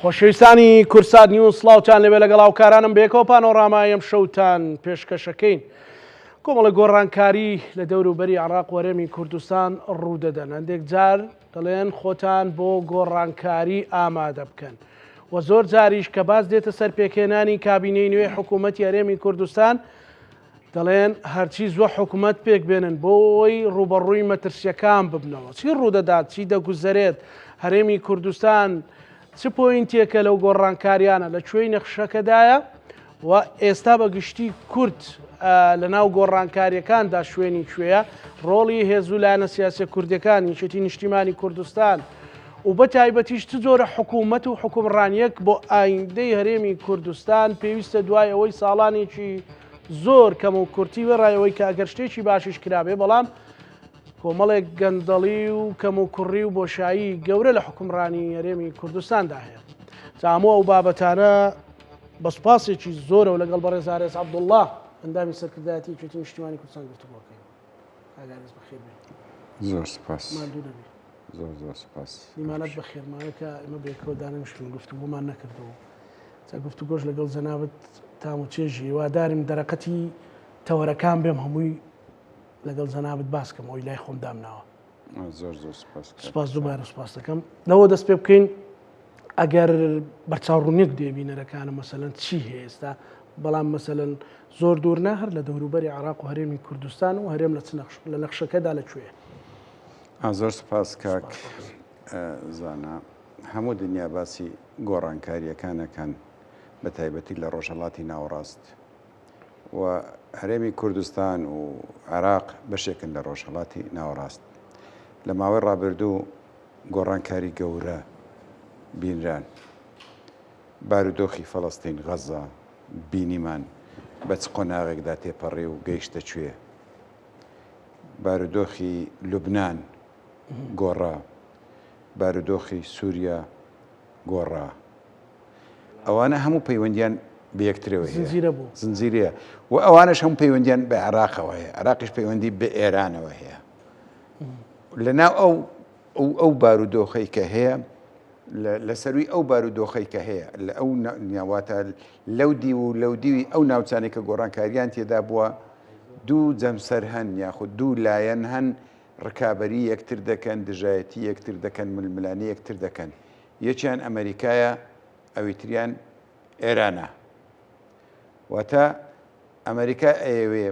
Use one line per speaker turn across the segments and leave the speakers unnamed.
خۆشەویستانی کوردسات نیوز سڵاوتان لەوێ لەگەڵ هاوکارانم بەیەکەوە پانۆرامای ئەم شەوتان پێشکەشەکەین. کۆمەڵە گۆڕانکاری لە دەوروبەری عراق و هەرێمی کوردستان ڕوودەدەن هەندێک جار دەڵێن خۆتان بۆ گۆڕانکاری ئامادە بکەن و زۆر جاریش کە باس دێتە سەر پێکهێنانی کابینەی نوێی حکوومەتی هەرێمی کوردستان دەڵێن هەرچی زووە حکومەت پێکبێنن بۆ ئەوەی ڕووبەڕووی مەترسیەکان ببنەوە. چی ڕوودەدات؟ چی دەگوزەرێت؟ هەرێمی کوردستان چ پۆینتێکە لەو گۆڕانکاریانە لە کوێی نەخشەکەدایە و ئێستا بە گشتی کورد لە ناو گۆڕانکاریەکاندا شوێنی کوێیە؟ ڕۆڵی هێز و لایەنە سیاسیە کوردەکان، یەکێتی نیشتیمانی کوردستان و بە تایبەتیش چ جۆرە حکوومەت و حکومڕانیەک بۆ ئایندەی هەرێمی کوردستان پێویستە دوای ئەوەی ساڵانێکی زۆر کەم و کورتی وێڕای ئەوەی کە ئەگەر شتێکی باشیش کرابێ بەڵام کۆمەڵێک گەندەڵی و کەم و کوڕی و بۆشایی گەورە لە حکومڕانی هەرێمی کوردستاندا هەیە جا هەموو ئەو بابەتانە بە سوپاسێکی زۆرەوە لەگەڵ بەڕێز ئارێز عەبدوڵڵا ئەندامی سەرکردایەتی یەکێتی نیشتیمانی کوردستان گفتوگۆکەین. کاک ئارێز بەخێر بێی.
زۆر سوپاس.
ماندوو نەبی.
زۆر زۆر سوپاس.
نیمانەت بەخێر ماوەیەکە ئێمە بەیەکەوە دانەنیشتوین گفتوگۆمان نەکردەوە. جا گفتوگۆش لەگەڵ جەنابت تام و چێژی هیوادارم دەرەقەتی تەوەرەکان بێم هەمووی لەگەڵ جەنابت باس کەم ئەوی لای خۆم دامناوە.
زۆر زۆر سوپاس.
سوپاس دووبارە سوپاس دەکەم. لەوە دەست پێ بکەین ئەگەر بەرچاوڕوونیەک دێ بینەرەکانە مەسەلەن چی هەیە ئێستا بەڵام مەسەلەن زۆر دوور نا هەر لە دەوروبەری عراق و هەرێمی کوردستان و هەرێم لە چ نەخش لە نەخشەکەدا لە کوێیە؟
زۆر سپاس کاک زانا. هەموو دنیا باسی گۆڕانکارییەکان ئەکەن بە تایبەتی لە ڕۆژهەڵاتی ناوەڕاست و هەرێمی کوردستان و عێراق بەشێکن لە ڕۆژهەڵاتی ناوەڕاست. لە ماوەی ڕابردوو گۆڕانکاری گەورە بینران. بارودۆخی فەڵەستین، غەززە، بینیمان بە چ قۆناغێکدا تێپەڕی و گەیشتە کوێ. بارودۆخی لوبنان گۆڕا، بارودۆخی سووریا گۆڕا. ئەوانە هەموو پەیوەندیان بە یەکترەوە هەیە.
زنجیرە بوو.
زنجیرەیە و ئەوانەش هەموو پەیوەندیان بە عێراقەوە هەیە. عێراقیش پەیوەندی بە ئێرانەوە هەیە. لەناو ئەو ئەو بارودۆخەی کە هەیە لە سەروی ئەو بارودۆخەی کە هەیە لە ئەو ناواتە لەو دیو و لەو دیوی ئەو ناوچانێک کە گۆڕانکاریان تێدا بووە دوو جەمسەر هەن یاخود دوو لایەن هەن ڕکابی یەکتر دەکەن دژایەتی یەکتر دەکەن ململانی یەکتر دەکەن یەکیان ئەمریکایە ئەویتریان ئێرانە واتە ئەمریکا ئەیەوێ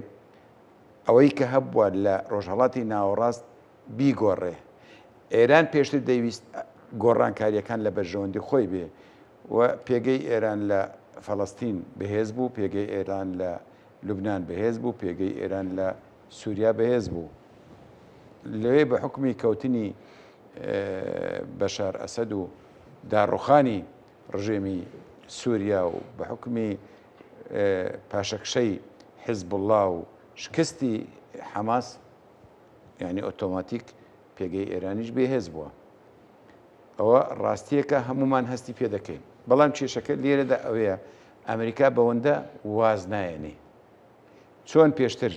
ئەوەی کە هەبووە لە ڕۆژهەڵاتی ناوەڕاست بیگۆڕێ. ئێران پێشتر دەیویست گۆڕانکارییەکان لە بەرژەوەندی خۆی بێ و پێگەی ئێران لە فەڵەستین بەهێز بوو، پێگەی ئێران لە لوبنان بەهێز بوو، پێگەی ئێران لە سووریا بەهێز بوو. لەوێ بە حوکمی کەوتنی بەشار ئەسەد و داڕوخانی ڕژێمی سووریا و بە حوکمی پاشەکشەی حیزبوڵڵا و شکستی حەماس یانی ئۆتۆماتیک پێگەی ئێرانیش بێهێز بووە. ئەوە ڕاستیەکە هەمومان هەستی پێ دەکەین. بەڵام کێشەکە لێرەدا ئەوەیە ئەمریکا بەوەندە واز نایەنێ. چۆن پێشتر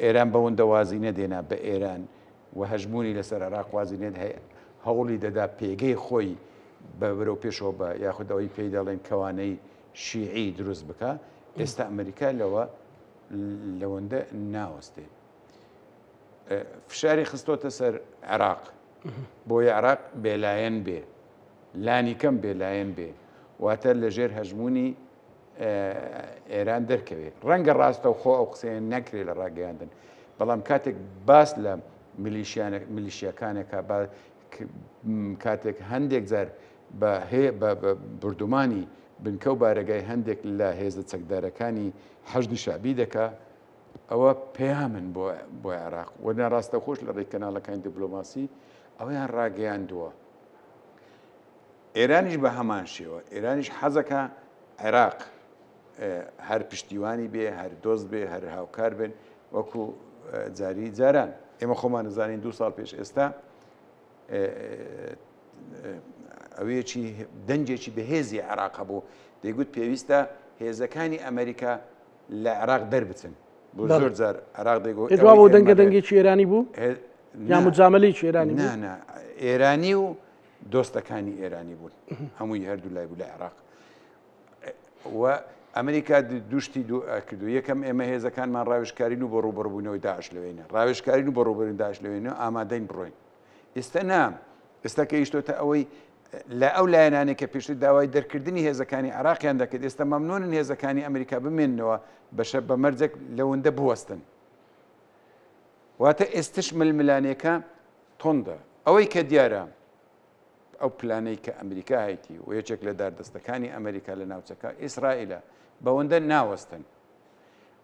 ئێران بەوەندە وازی نەدێنا بە ئێران و هەژموونی لەسەر عێراق وازی نێت هەیە هەوڵی دەدا پێگەی خۆی بە بەرەو پێشەوە بە یاخود ئەوەی پێی دەڵێن کەوانەی شیعی دروست بکە ئێستا ئەمریکا لەوە لەوەندە ناوەستێ فشاری خستۆتە سەر عێراق بۆیە عێراق بێلایەن بێ لانی کەم بێلایەن بێ واتە لەژێر هەژمونی ئێران دەرکەوێت ڕەنگە ڕاستەوخۆ ئەو قسەیە نەکرێت لە ڕاگەیاندن بەڵام کاتێک باس لە میلیشیاکانێکە با کاتێک هەندێک جار بە بردومانی بنکە و بارەگای هەندێک لە هێزە چەکدارەکانی حەشدی شەعبی دەکا ئەوە پەیامن بۆ بۆ عێراق و ناڕاستەخۆش لە ڕێی کەناڵەکانی دیبلۆماسی ئەویان ڕاگەیاندووە. ئێرانیش بە هەمان شێوە ئێرانیش حەزەکە عێراق هەر پشتیوانی بێ هەر دۆست بێ هەر هاوکار بن وەکو جاری جاران ئێمە خۆمان نزانین دو ساڵ پێش ئێستا ئەوەیەکی دەنگێکی بەهێزی عێراق هەبوو دەیگوت پێویستە هێزەکانی ئەمریکا لە عێراق دەربچن بۆ زۆر جار عێراق دەیگوت
دەنگە دەنگێکی ئێرانی بوو یا مجاملەیەکی ئێرانی
ئێرانی و. دۆستەکانی ئێرانی بوون هەمووی هەردوو لای بوو لە عێراق و ئەمریکا دوشتی دوو کردو یەکەم ئێمە هێزەکانمان ڕاوێژکارین و بۆ ڕوبەڕبوونەوەی داعش لەوێنە ڕاوێژکارین و بۆ ڕوبەرین داعش لەوێنە ئامادەین بڕۆین ئێستا نا ئێستا کەیشتۆتە ئەوەی لە ئەو لایەنانێک کە پێشتر داوای دەرکردنی هێزەکانی عراقیان دەکرد ئێستا مەمنونن هێزەکانی ئەمریکا بمێننەوە بەشە بە مەرجێک لەوەندە بوەستن واتە ئێستش ململانێکە توندە ئەوەی کە دیارە ئەو پلانەی کە ئەمریکا هەیتی و یەکێک لە داردەستەکانی ئەمریکا لە ناوچەکە ئیسرائیلە بەوەندە ناوەستن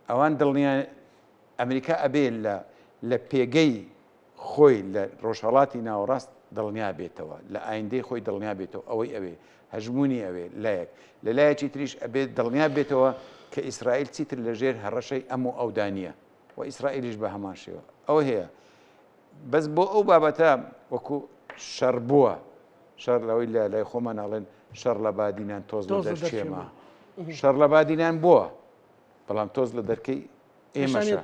ئەوان دڵنیا ئەمریکا ئەبێ لە لە پێگەی خۆی لە ڕۆژهەڵاتی ناوەڕاست دڵنیا بێتەوە لە ئایندەی خۆی دڵنیا بێتەوە ئەوەی ئەوێ هەژمونی ئەوێ لایەک لە لایەکی تریش ئەبێت دڵنیا بێتەوە کە ئیسرائیل چیتر لەژێر هەڕەشەی ئەم و ئەودا نییە و ئیسرائیلیش بە هەمان شێوە ئەوە هەیە بەس بۆ ئەو بابەتە وەکو شەڕ بووە شەڕ لەوەی لە لای خۆمان ئەڵێن شەڕ لە بادینان تۆز لە دەرچێمە شەڕ لە بادینان بووە بەڵام تۆز لە دەرکەی ئێمەشە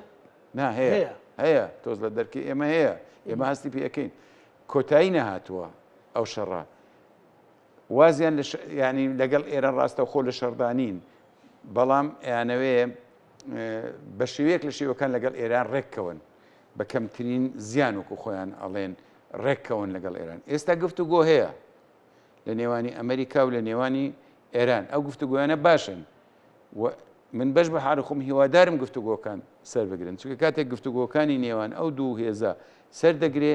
نا هەیە هەیە تۆز لە دەرکەی ئێمە هەیە ئێمە هەستی پێەکەین کۆتایی نەهاتووە ئەو شەڕە وازیان لە ینی لەگەڵ ئێران ڕاستەوخۆ لە شەڕدانین بەڵام ئەیانەوێ بە شێوەیەک لە شێوەکان لەگەڵ ئێران ڕێککەون بە کەمترین زیان وەکو خۆیان ئەڵێن ڕێککەون لەگەڵ ئێران ئێستا گفتوگۆ هەیە لە نێوانی ئەمریکا و لە نێوانی ئێران ئەو گفتوگۆیانە باشن و من بەش بە حاڵی خۆم هیوادارم گفتوگۆکان سەر بگرن چونکە کاتێک گفتوگۆکانی نێوان ئەو دوو هێزە سەر دەگرێ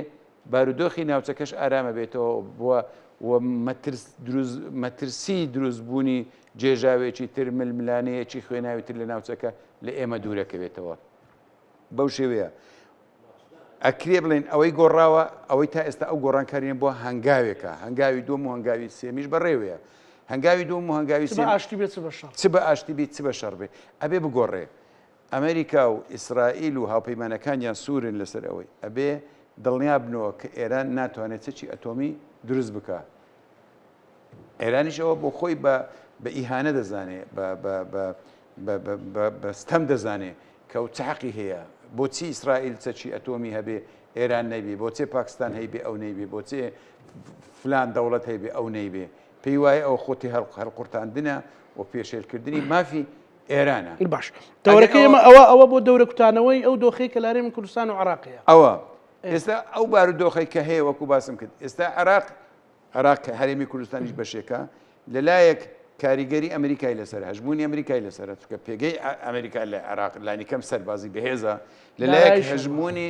بارودۆخی ناوچەکەش ئارامە بێتەوە بووە و مەترسی دروستبوونی جێژاوێکی تر ململانەیەکی خوێناوی تر لە ناوچەکە لە ئێمە دوورەکەوێتەوە بەو شێوەیە ئەکرێ بڵێن ئەوەی گۆڕاوە ئەوەی تا ئێستا ئەو گۆڕانکاریە بۆ هەنگاوێکە هەنگاوی دوم و هەنگاوی سێمیش بەڕێوەیە هەنگاوی دوم و هەنگاوی سێ
ئاشتی بێت چ بە شەڕ
چ بە ئاشتی بێت چ بە شەڕ بێ ئەبێ بگۆڕێ ئەمریکا و ئیسرائیل و هاوپەیمانەکانیان سوورن لەسەر ئەوەی ئەبێ دڵنیا بنەوە کە ئێران ناتوانێت چەکی ئەتۆمی دروست بکە ئێرانیش ئەوە بۆ خۆی بە بە ئیهانە دەزانێ بە بە بە بە ستەم دەزانێ کە ئەو چ حەقی هەیە بۆچی ئیسرائیل چەکی ئەتۆمی هەبێ ئێران نەیبێ بۆچێ پاکستان هەیبێ ئەو نەیبێ بۆچێ فلان دەوڵەت هەیبێ ئەو نەیبێ پێی وایە ئەو خۆتی هەڵقورتاندنە و پێشێلکردنی مافی ئێرانە.
باش تەوەرەکەی ئێمە ئەوە ئەوە بۆ دەورە کوتانەوەی ئەو دۆخەی کە لە هەرێمی کوردستان و عێراق هەیە.
ئەوە ئێستا ئەو بارودۆخەی کە هەیە وەکو باسم کرد ئێستا عێراق عێراق کە هەرێمی کوردستانیش بەشێکە، لەلایەک کاریگەری ئەمریکای لەسەر هەژموونی ئەمریکای لەسەرە چونکە پێگەی ئەمریکا لە عێراق لانیکەم سەربازی بەهێزە، لەلایەک هەژموونی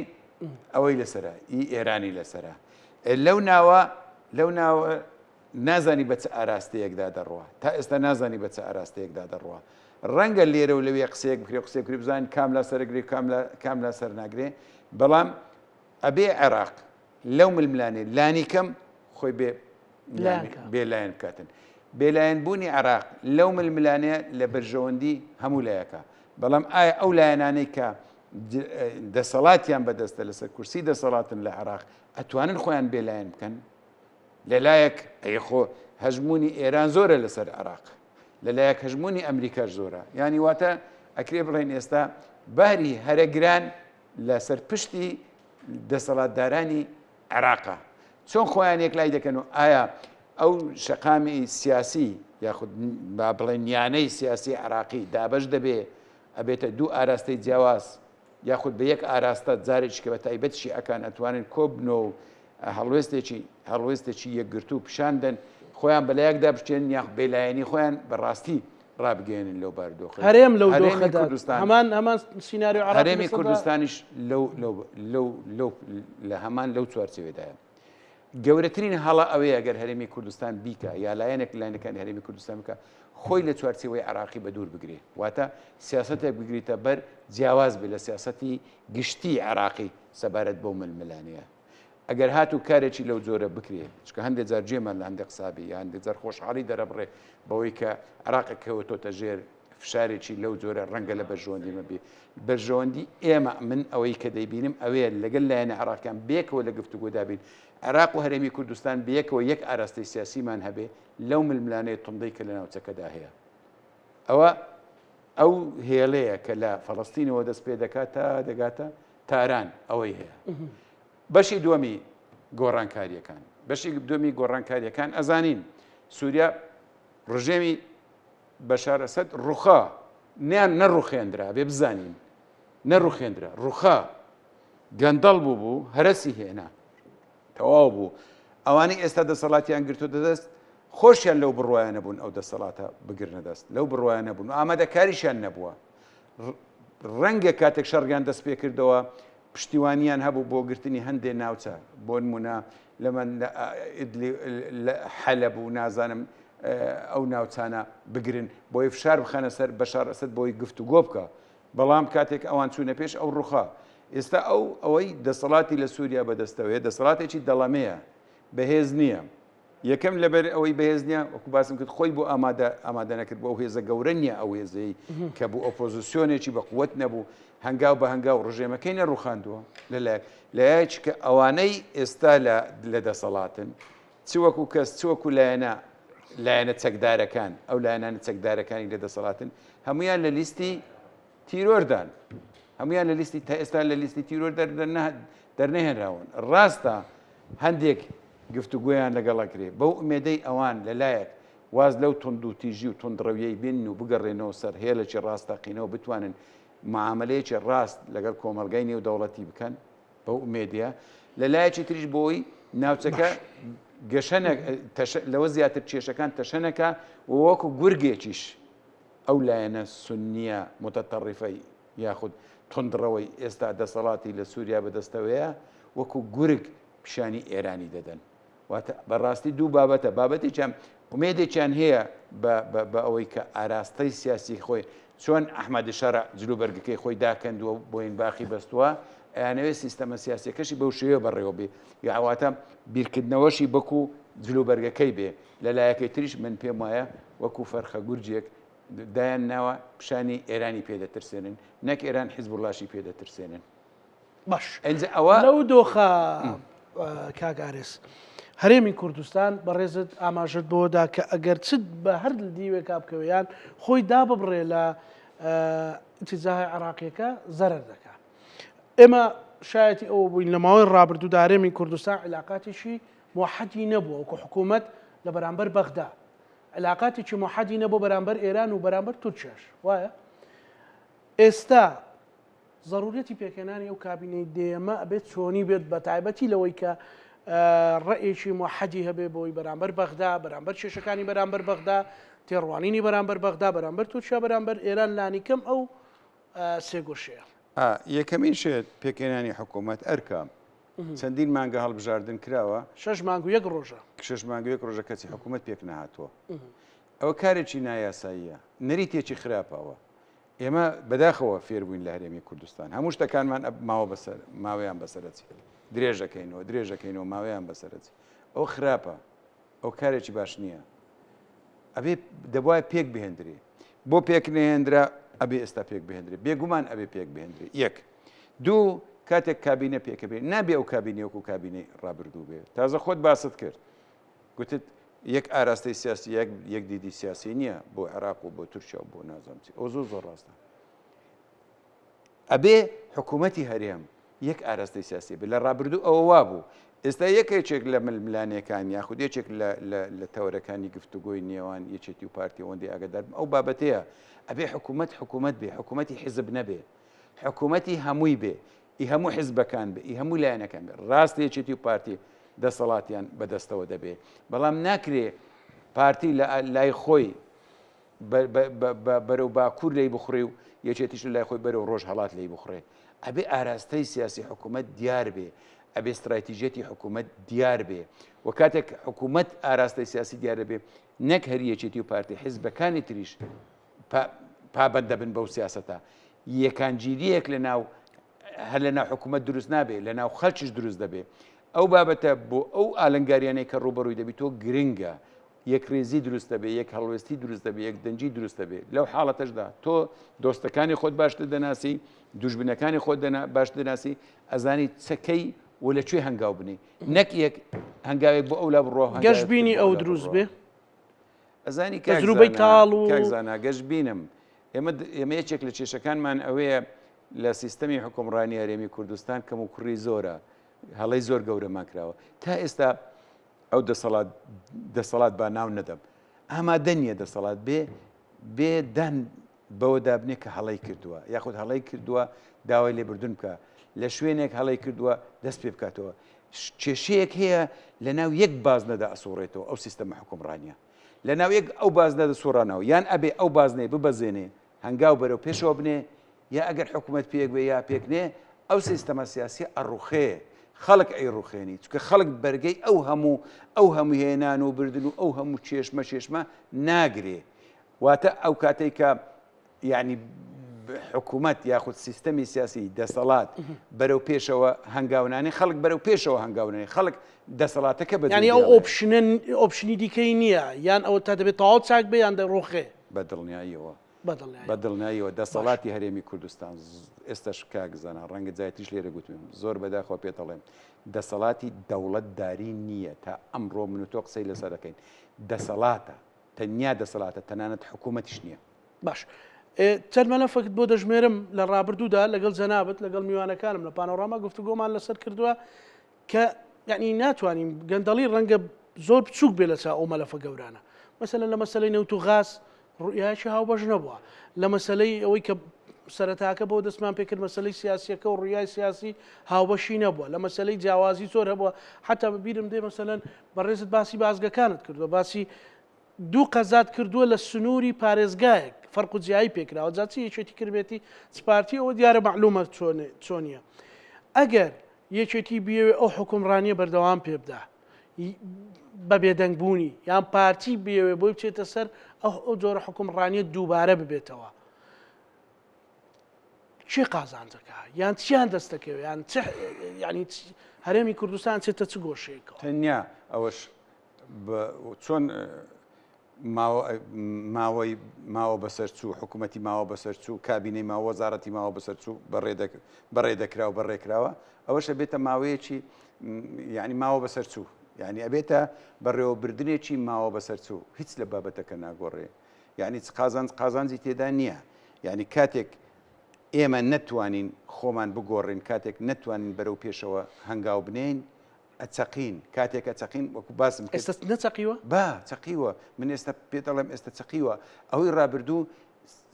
ئەوەی لەسەرە ئی ئێرانی لەسەرە لەو ناوە لەو ناوە نازانی بە چ ئاراستەیەکدا دەڕوا تا ئێستا نازانی بە چ ئاراستەیەکدا دەڕوا ڕەنگە لێرە و لەوێ قسەیەک بکرێ قسەی بکرێ بزانین کام لا سەرگرێ کام لا کام لا سەر ناگرێ بەڵام ئەبێ عێراق لەو ململانێ لانیکەم خۆی بێ بێلایەن بکاتن. بێلایەن بوونی عێراق لەو ململانێ لە بەرژەوەندی هەموو لایەکە. بەڵام ئایا ئەو لایەنانەی کە دەسەڵاتیان بەدەستە لەسەر کورسی دەسەڵاتن لە عێراق ئەتوانن خۆیان بێلایەن بکەن؟ لەلایەک ئەی خۆ هەژموونی ئێران زۆرە لەسەر عێراق لەلایەک هەژموونی ئەمریکاش زۆرە یانی واتە ئەکرێ بڵێن ئێستا باری هەرە گران لەسەر پشتی دەسەڵاتدارانی عێراقە چۆن خۆیان یەکلای دەکەن و ئایا ئەو شەقامی سیاسی یاخود با بڵێن یانەی سیاسی عراقی دابش دەبێ ئەبێتە دوو ئاراستەی جیاواز یاخود بە یەک ئاراستە جارێکی کە بە تایبەت شیعەکان ئەتوانن کۆبنەوە و هەڵوێستێکی هەڵوێستێکی یەکگرتوو پیشان دەن خۆیان بەلایەکدا بشکێنن یاخود بێلایەنی خۆیان بەڕاستی ڕابگەیەنن لەو بارودۆخەی
هەرێم لەو هەرێمی دۆخەدا کوردستان هەمان هەمان سیناریۆ عێراقی
هەرێمی
لەسەردا
کوردستانیش لەو لەو لەو لەو لە هەمان لەو چوارچێوەدایە گەورەترین هەڵە ئەوەیە گەر هەرێمی کوردستان بیکا یا لایەنێک لایەنەکانی هەرێمی کوردستان بکە خۆی لە چوارچێوەی عێراقی بە دوور بگرێ واتە سیاسەتێک بگریتە بەر جیاواز بێ لە سیاسەتی گشتی عێراقی سەبارەت بەو ململانێیە ئەگەر هاتوو کارێکی لەو جۆرە بکرێ چونکە هەندێک جار گوێمان لە هەندێک قسە بێ یا هەندێک جار خۆشحاڵی دەرەبڕێ بەوەی کە عێراق کەوتۆتە ژێر فشارێکی لەو جۆرە ڕەنگە لە بەرژەوەندی مە بێ بەرژەوەندی ئێمە من ئەوەی کە دەیبینم ئەوەیە لەگەل لایەنە عێراقیان بێکەوە لە گفتوگۆدا بین عێراق و هەرێمی کوردستان بەیەکەوە یەک ئاراستەی سیاسیمان هەبێ لەو ململانێ توندەی کە لە ناوچەکەدا هەیە ئەوە ئەو هێڵەیە کە لە فەڵستینەوە دەست پێ دەکات تا دەگاتە تاران ئەوەی هەیە بەشی دووەمی گۆڕانکارییەکان. بەشی دووەمی گۆڕانکارییەکان ئەزانین. سووریا ڕژێمی بەشار ئەسەد ڕوخا، نیان نەڕوخێندرا، بێ بزانین نەڕوخێندرا، ڕوخا، گەندەڵ بوو بوو، هەرەسی هێنا، تەواو بوو. ئەوانەی ئێستا دەسەڵاتیان گرتووەتە دەست خۆشیان لەو بڕوایە نەبوون ئەو دەسەڵاتە بگرنە دەست، لەو بڕوایە نەبوون و ئامادەکاریشیان نەبووە. ڕەنگە کاتێک شەڕیان دەست پێکردەوە پشتیوانیان هەبوو بۆ گرتنی هەندێ ناوچە، بۆ نموونە لە حەلەب و نازانم ئەو ناوچانە بگرن بۆی فشار بخەنە سەر بەشار ئەسەد بۆی گفتوگۆ بکە، بەڵام کاتێک ئەوان چوونە پێش ئەو ڕوخا. ئێستا ئەو ئەوەی دەسەڵاتی لە سووریا بەدەستەوەیە دەسەڵاتێکی دەڵەمەیە، بەهێز نییە. یەکەم لەبەر ئەوەی بەهێز نییە وەکو باسم کرد خۆی بۆ ئامادە ئامادە نەکرد بۆ ئەو هێزە گەورە نییە ئەو هێزەی کە بوو ئۆپۆزیسیۆنێکی بە قوت نەبوو هەنگاو بە هەنگاو ڕژێمەکەی نەڕوخاندووە لەلایەک لایەک کە ئەوانەی ئێستا لە لە دەسەڵاتن چ وەکو کەس چ وەکو لایەنە لایەنە چەکدارەکان ئەو لایەنانە چەکدارەکانی لە دەسەڵاتن هەمویان لە لیستی تیرۆردان هەمویان لە لیستی تا ئێستا لە لیستی تیرۆر دەرنەهێنراون ڕاستە هەندێک گفتوگۆیان لەگەڵ ئەکرێ بەو ئومێدەی ئەوان لەلایەک واز لەو توندوتیژی و توندڕەویەی بێنن و بگەڕێنەوە سەر هێڵێکی ڕاستەقینەوە بتوانن معامەلەیەکی ڕاست لەگەڵ کۆمەڵگای نێودەوڵەتی بکەن بەو ئومێدەیە لەلایەکی تریش بۆی ناوچەکە گەشە لەوە زیاتر کێشەکان تەشە نەکا و وەکو گورگێکیش ئەو لایەنە سوننیە متطرفەی یاخود توندڕەوەی ئێستا دەسەڵاتی لە سووریا بەدەستەوەیە وەکو گورگ پیشانی ئێرانی دەدەن. واتە بەڕاستی دوو بابەتە، بابەتێکیان ئومێدێکیان هەیە بە ئەوەی کە ئاراستەی سیاسی خۆی چۆن ئەحمەد شەرع جلوبەرگەکەی خۆی داکەندووە بۆین باخی بەستووە، ئەیانەوێت سیستەمە سیاسیەکەشی بەو شێوەیە بەڕێوە بێ، یاواتە بیرکردنەوەشی بەکو جلوبەرگەکەی بێ. لە لایەکەی تریش من پێم وایە وەکو فەرخە گورجێک دایان ناوە پیشانی ئێرانی پێ دەترسێنن نەک ئێران حیزبوڵاشی پێ دەترسێنن.
باش ئینجا ئەوە لەو دۆخە کاک ئارێس هەرێمی کوردستان بەڕێزت ئاماژەت بۆدا کە ئەگەر چ بە هەر دیوێکا بکەوێ یان خۆی داببڕێ لە ئیتیجاهی عراقیەکە زەرەر دەکا ئێمە شایەتی ئەوە بووین لە ماوەی ڕابردوودا هەرێمی کوردستان عیلاقاتێکی موحەدی نەبووە وەکو حکوومەت لە بەرامبەر بەغدا عیلاقاتێکی موحەدی نەبوو بەرامبەر ئێران و بەرامبەر تورکیاش وایە ئێستا زەروریەتی پێکهێنانی ئەو کابینەی دەیەمە ئەبێت چۆنی بێت بە تایبەتی لەوەی کە ڕەئێکی موحەدی هەبێ بۆی بەرامبەر بەغدا بەرامبەر کێشەکانی بەرامبەر بەغدا تێڕوانینی بەرامبەر بەغدا بەرامبەر تورکیا بەرامبەر ئێران لانیکەم ئەو سێگۆشەیە.
یەکەمین شت پێکهێنانی حکوومەت ئەرکە. چەندین مانگە هەڵبژاردن کراوە.
شەش مانگ و یەک ڕۆژە.
شەش مانگ و یەک ڕۆژە کەچی حکوومەت پێک نەهاتووە. ئەوە کارێکی نایاساییە، نەریتێکی خراپە ئەوە. ئێمە بەداخەوە فێربووین لە هەرێمی کوردستان هەموو شتەکانمان ماوە بەسەر ماوەیان بەسەرەچێت درێژەکەینەوە درێژەکەینەوە ماوەیان بەسەرەچێت ئەو خراپە ئەو کارێکی باش نییە ئەبێ دەبواە پێک بهێندرێ بۆ پێک نەهێنرا ئەبێ ئێستا پێک بهێندرێ بێگومان ئەبێ پێک بهێندرێ یەک دوو کاتێک کابینە پێکە بێ نابێ ئەو کابینە وەکو کابینەی ڕابردوو بێ تازە خۆت باست کرد گوتت یەک ئاراستەی سیاسی یەک یەک دیدی سیاسی نییە بۆ عێراق و بۆ تورکیا و بۆ نازانم چی ئەو زۆر زۆر ڕاستە ئەبێ حکوومەتی هەرێم یەک ئاراستەی سیاسی بێت لە ڕابردوو ئەوە وا بوو ئێستا یەکێکێک لە ململانێکان یاخود یەکێک لە تەوەرەکانی گفتوگۆی نێوان یەکێتی و پارتی ئەوەندەی ئاگادار بم ئەو بابەتەیە ئەبێ حکوومەت حکوومەت بێ حکوومەتی حیزب نەبێ حکوومەتی هەمووی بێ ئی هەموو حیزبەکان بێ ئی هەموو لایەنەکان بێ ڕاستە یەکێتی و پارتی دەسەڵاتیان بەدەستەوە دەبێ بەڵام ناکرێ پارتی لە لای خۆی بەرەو باکوور لی بخڕێ و یەکێتیش لە لای خۆی بەرەو ڕۆژ هەڵات لی بخڕێ ئەبێ ئاراستەی سیاسی حکوومەت دیار بێ ئەبێ استراتیژیەتی حکوومەت دیار بێ و کاتێک حکوومەت ئاراستەی سیاسی دیارە بێ نەک هەر یەکێتی و پارتی حیزبەکانی تریش پابەند دەبن بەو سیاسەتە. یەکانگیرییەک لە ناو هەر لە ناو حکوومەت دروست نابێ، لە ناو خەلکیش دروست دەبێ. ئەو بابەتە بۆ ئەو ئالنگاریانەی کە ڕووبەڕووی دەبی تۆ گرنگە. یەکڕیزی دروست دەبێ، یەک هەڵوێستی دروست دەبێ، یەک دەنگی دروست دەبێ. لەو حاڵەتەشدا تۆ دۆستەکانی خۆت باشتر دەناسی، دوژمنەکانی خۆت باشتر دەناسی، ئەزانی چە کەی و لە کوێ هەنگاو بنێی. نەک یەک هەنگاوێک بۆ ئەولا بڕوا و هەنگاوێک تر
گەشبینی
بۆ
ئەو
ئەولا
دروست
بڕوا.
بێ؟
ئەزانی کاک
تەجروبەی
زانا
تاڵ و.
کاک زانا گەشبینم ئێمە ئێمە یەکێک لە کێشەکانمان ئەوەیە لە سیستەمی حکومڕانی هەرێمی کوردستان کەم و کوڕی زۆرە هەڵەی زۆر گەورەمان کراوە تا ئێستا ئەو دەسەڵات دەسەڵات با ناو نەدەم ئامادە نییە دەسەڵات بێ بێ دان بەوە دابنێ کە هەڵەی کردووە یاخود هەڵەی کردووە داوای لێبوردن بکە لە شوێنێک هەڵەی کردووە دەست پێ بکاتەوە کێشەیەک هەیە لە ناو یەک بازنەدا ئەسوڕێتەوە ئەو سیستەمە حکومڕانیە لە ناو یەک ئەو بازنە دەسوڕانەوە یان ئەبێ ئەو بازنەی ببەزێنێ هەنگاو بەرەو پێشەوە بنێ یا ئەگەر حکوومەت پێک بێ یا پێک نێ ئەو سیستەمە سیاسیە ئەڕوخێ خەڵک ئەیڕوخێنی چونکە خەڵک بەرگەی ئەو هەموو ئەو هەموو هێنان و بردن و ئەو هەموو چێشمە چێشمە ناگرێ واتە ئەو کاتێک کە یعنی حکوومەت یاخود سیستەمی سیاسی دەسەڵات بەرەو پێشەوە هەنگاونانی خەڵک بەرەو پێشەوە هەنگاونانی خەڵک دەسەڵاتەکە بە
ینی ئەو option ە option ی دیکەی نییە یان ئەوە تا دەبێت تەواو چاک بێ یان دەڕوخێ
بە دڵنیاییەوە بە دڵنیاییەوە دەسەڵاتی هەرێمی کوردستان ئێستاش کاک زانا ڕەنگە جایتریش لێرە گوتم زۆر بەداخەوە پێت دەڵێم دەسەڵاتی دەوڵەتداری نییە تا ئەمڕۆ من و تۆ قسەی لەسەر دەکەین دەسەڵاتە تەنیا دەسەڵاتە تەنانەت حکوومەتیش نییە.
باش چەند مەلەفێکت بۆ دەژمێرم لە ڕابردوودا لەگەڵ جەنابت لەگەڵ میوانەکانم لە پانۆراما گفتوگۆمان لەسەر کردووە کە یعنی ناتوانین گەندەڵی ڕەنگە زۆر بچووک بێ لە چاو ئەو مەلەفە گەورانە مەسەلەن لە مەسەلەی نەوت و غاز ڕوئیایەکی هاوبەش نەبووە لە مەسەلەی ئەوەی کە سەرەتاکە بۆ دەستمان پێکرد مەسەلەی سیاسیەکە و ڕویای سیاسی هاوبەشی نەبووە لە مەسەلەی جیاوازی زۆر هەبووە حتا بەبیرم دێ مەسەلەن بەڕێزت باسی بازگەکانت کردووە باسی دوو قەزات کردووە لە سنووری پارێزگایەک فەرق و جیایی پێکراوە جا چی یەکێتی کردبێتی چ پارتی ئەوە دیارە مەعلومە چۆنیە ئەگەر یەکێتی بیەوێ ئەو حوکمڕانیە بەردەوام پێ بدا بە بێدەنگ بوونی یان پارتی بیەوێ بۆی بچێتە سەر ئەو ئەو جۆرە حوکمڕانیە دووبارە ببێتەوە کێ قازانجەکە یان چیان دەست دەکەوێت یان چ ینی هەرێمی کوردستان چێتە چ گۆشەیەکەوە
تەنیا ئەوەش چۆن ماوەی ماوە بەسەر چوو، حکوومەتی ماوە بەسەر چوو، کابینەی ماوە، وەزارەتی ماوە بەسەر چوو، بەڕێ دەکرا و بەڕێکراوە، ئەوەش ئەبێتە ماوەیەکی یعنی ماوە بەسەر چوو، یعنی ئەبێتە بەڕێوەبردنێکی ماوە بەسەر چوو، هیچ لە بابەتەکە ناگۆڕێ، یعنی چ قازانج قازانجی تێدا نییە، یعنی کاتێک ئێمە نەتوانین خۆمان بگۆڕین، کاتێک نەتوانین بەرەو پێشەوە هەنگاو بنێین، ئەچەقین، کاتێک ئەچەقین وەکو باسم
کرد. ئێستا نەچەقیوە؟
با، چەقیوە، من ئێستا پێت ئەڵێم ئێستا چەقیوە، ئەوەی ڕابردوو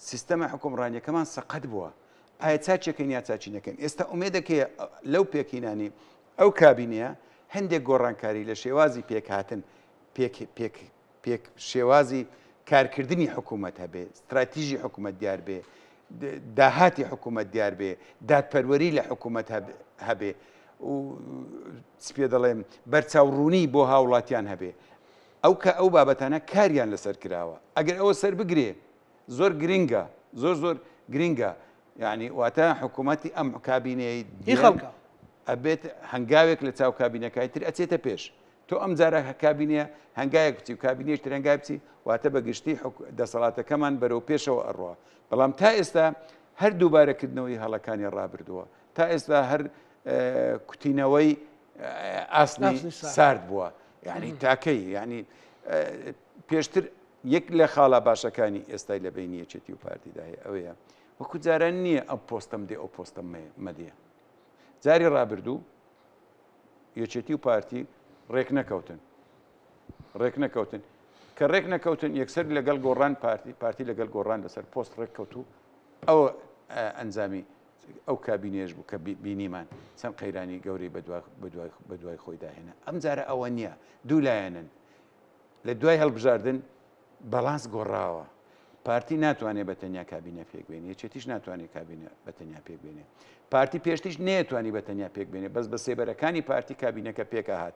سیستەمە حوکمڕانیەکەمان سەقەت بووە، ئایا چاکیەکەین یا چاکی نەکەین، ئێستا ئومێدێک هەیە لەو پێکهینانی ئەو کابینەیە هەندێک گۆڕانکاری لە شێوازی پێکهاتن پێک پێک پێک شێوازی کارکردنی حکوومەت هەبێ، ستراتیژی حکوومەت دیار بێ، داهاتی حکوومەت دیار بێ، دادپەروەری لە حکوومەت هەبێ و چ پێ دەڵێم بەرچاوڕوونی بۆ هاوڵاتیان هەبێ. ئەو کە ئەو بابەتانە کاریان لەسەر کراوە. ئەگەر ئەوە سەر بگرێ زۆر گرنگە، زۆر زۆر گرنگە. یعنی واتە حکوومەتی ئەم کابینەی
هی خەڵکە.
ئەبێت هەنگاوێک لە چاو کابینەکانی تر ئەچێتە پێش. تۆ ئەم جارە کابینەیە هەنگایەک بچی و کابینەیەکی تر هەنگای بچی واتە بە گشتی دەسەڵاتەکەمان بەرەو پێشەوە ئەڕوا بەڵام تا ئێستا هەر دووبارەکردنەوەی هەڵەکانی ڕابردووە تا ئێستا هەر کوتینەوەی ئاسنی سارد بووە یعنی تاکەی یعنی پێشتر یەک لە خاڵە باشەکانی ئێستای لە بینی یەکێتی و پارتیدا هەیە ئەوەیە وەکو جاران نییە ئەم پۆستەم دێ ئەو پۆستەم مەدێ جاری ڕابردوو یەکێتی و پارتی ڕێک نەکەوتن ڕێک نەکەوتن کە ڕێک نەکەوتن یەکسەر لەگەڵ گۆڕان پارتی پارتی لەگەڵ گۆڕان لەسەر پۆست ڕێک کەوت و ئەو ئەنجامی ئەو کابینێش بوو کە بینیمان چەند قەیرانی گەورەی بەدوای خۆی داهێنا ئەم جارە ئەوە نییە دوو لایەنن لە دوای هەڵبژاردن باڵانس گۆڕاوە. پارتی ناتوانێ بە تەنیا کابینە پێک بێنێ، یەکێتیش ناتوانێ کابینە بە تەنیا پێک بێنێ. پارتی پێشتریش نەیەتوانی بە تەنیا پێک بێنێ، بەس بە سێبەرەکانی پارتی کابینەکە پێک ئەهات.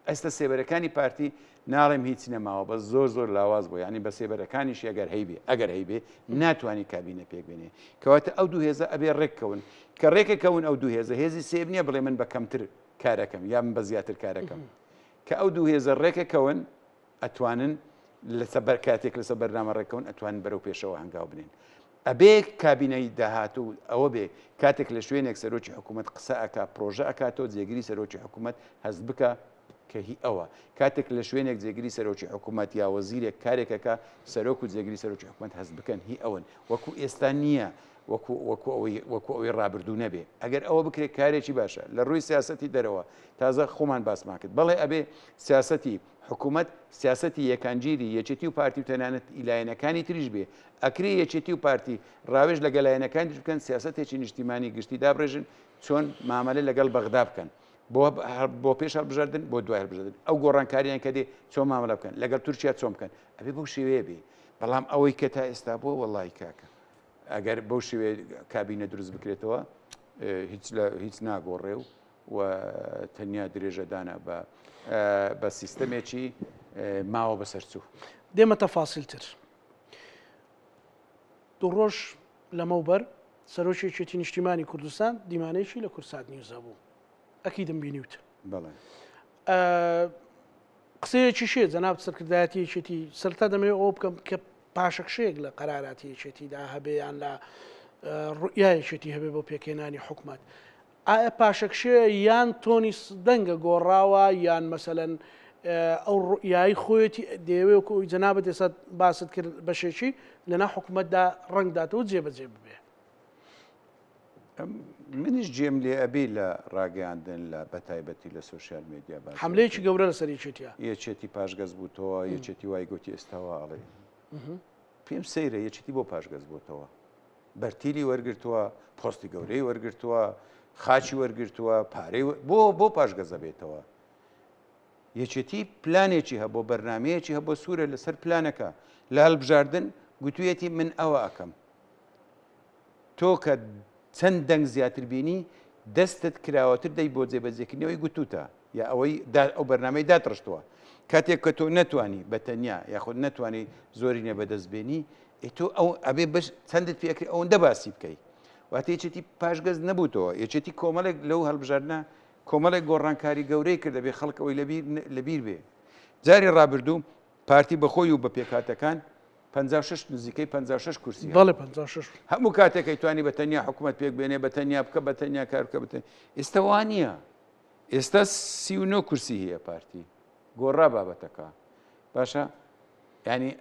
ئێستا سێبەرەکانی پارتی ناڵێم هیچ نەماوە، بەس زۆر زۆر لاواز بووە، یانی بە سێبەرەکانیشی ئەگەر هەیبێ، ئەگەر هەیبێ ناتوانێ کابینە پێک بێنێ. کەواتە ئەو دوو هێزە ئەبێ ڕێک کەون. کە ڕێکەکەون ئەو دوو هێزە، هێزی سێیەم نییە بڵێ من بە کەمتر کارەکەم یا من بە زیاتر کارەکەم. کە ئەو دوو هێزە ڕێکەکەون ئەتوانن لەسە بەر کاتێک لەسە بەرنامە ڕێککەون ئەتوانن بەرەو پێشەوە هەنگاو بنێن. ئەبێ کابینەی داهاتوو ئەوە بێ کاتێک لە شوێنێک سەرۆکی حکوومەت قسە ئەکا پرۆژە ئەکاتەوە جێگری سەرۆکی حکوومەت هەست بکە. کە هی ئەوە. کاتێک لە شوێنێک جێگری سەرۆکی حکوومەت یا وەزیرێک کارێک ئەکا، سەرۆک و جێگری سەرۆکی حکوومەت هەست بکەن هی ئەون. وەکو ئێستا نییە، وەکو وەکو ئەوەی وەکو ئەوەی ڕابردوو نەبێ. ئەگەر ئەوە بکرێ کارێکی باشە. لە ڕووی سیاسەتی دەرەوە تازە خۆمان باسمان کرد. بەڵێ ئەبێ سیاسەتی حکوومەت سیاسەتی یەکانگیری یەکێتی و پارتی و تەنانەت ئی لایەنەکانی تریش بێ. ئەکرێ یەکێتی و پارتی ڕاوێژ لەگە لایەنەکانی تریش بکەن سیاسەتێکی نیشتیمانی گشتی دابڕێژن چۆن مامەلە لەگەڵ بەغدا بکەن. بۆ بۆ پێش هەڵبژاردن بۆ دوای هەڵبژاردن ئەو گۆڕانکاریان کە دێ چۆن مامەلە بکەن لەگەڵ تورکیا چۆن بکەن ئەبێ بەو شێوەیە بێ بەڵام ئەوەی کە تا ئێستا بووە وەڵی کاکە ئەگەر بەو شێوەیە کابینە دروست بکرێتەوە هیچ لە هیچ ناگۆڕێ و و تەنیا درێژەدانە بە بە سیستەمێکی ماوە بەسەرچوو.
دێمە تەفاسیلتر. دوو ڕۆژ لەمەوبەر سەرۆکی یەکێتی نیشتیمانی کوردستان دیمانەیەکی لە کوردسات نیوز هەبوو ئەکیدم بینیوت.
بەڵێ.
قسەیەکی شێ جەناب سەرکردایەتی یەکێتی سەرتا دەمەوێت ئەوە بکەم کە پاشەکشەیەک لە قەراراتی یەکێتیدا هەبێ یان لە ڕوئیا یەکێتی هەبێ بۆ پێکهێنانی حکومەت ئایا پاشەکشێ یان تۆنی دەنگە گۆڕاوە یان مەسەلەن ئەو ڕوئیایی خۆیەتی دەیەوێ وەکو ئەوی جەنابت ئێستا باست کرد بەشێکی لەناو حکومەتدا ڕەنگداتەوە جێبەجێ ببێ؟
منیش جێم لێ ئەبێ لە ڕاگەیاندن لە بەتایبەتی لە سۆشیال میدیا باس
حملەیەکی گەورە لەسەر یەکێتیە
یەکێتی پاشگەز بووتەوە یەکێتی وای گوتی ئێستاوا ئەڵێ پێم سەیرە یەکێتی بۆ پاشگەز بووتەوە بەرتیلی وەرگرتووە پۆستی گەورەی وەرگرتووە خاچی وەرگرتووە پارەی بۆ بۆ پاشگەزە بێتەوە یەکێتی پلانێکی هەبوو بەرنمەیەکی هەبوو سوورە لەسەر پلانەکە لە هەڵبژاردن گوتویەتی من ئەوە ئەەکەم تۆ کە چەند دەنگ زیاتر بینی دەستت کراوەتر دەی بۆ جێبەجێکردنەوەی گوتوتە یا ئەوەی ئەو بەرنامەی داتڕشتووە کاتێک کە تۆ نەتوانی بە تەنیا یاخود نەتوانی زۆرینە بەدەست بێنی ئێ تۆ ئەو ئەبێ بەش چەندت پێکری ئەوەندە باسی بکەی واتە یەکێتی پاشگەز نەبووتەوە یەکێتی کۆمەڵێک لەو هەڵبژاردنە کۆمەڵێک گۆڕانکاری گەورەی کرد دەبێ خەڵک ئەوەی لەبیر لەبیر بێ جاری ڕابردوو پارتی بەخۆی و بە پێکهاتەکان 56 نزیکەی 56 کورسی
بەڵێ 56
هەموو کاتێک ئەیتوانی بە تەنیا حکوومەت پێک بێنێ بە تەنیا بکە بە تەنیا کار بکە بتە ئێستا وا نییە ئێستا 39 کورسی هەیە پارتی گۆڕا بابەتەکە باشە ینی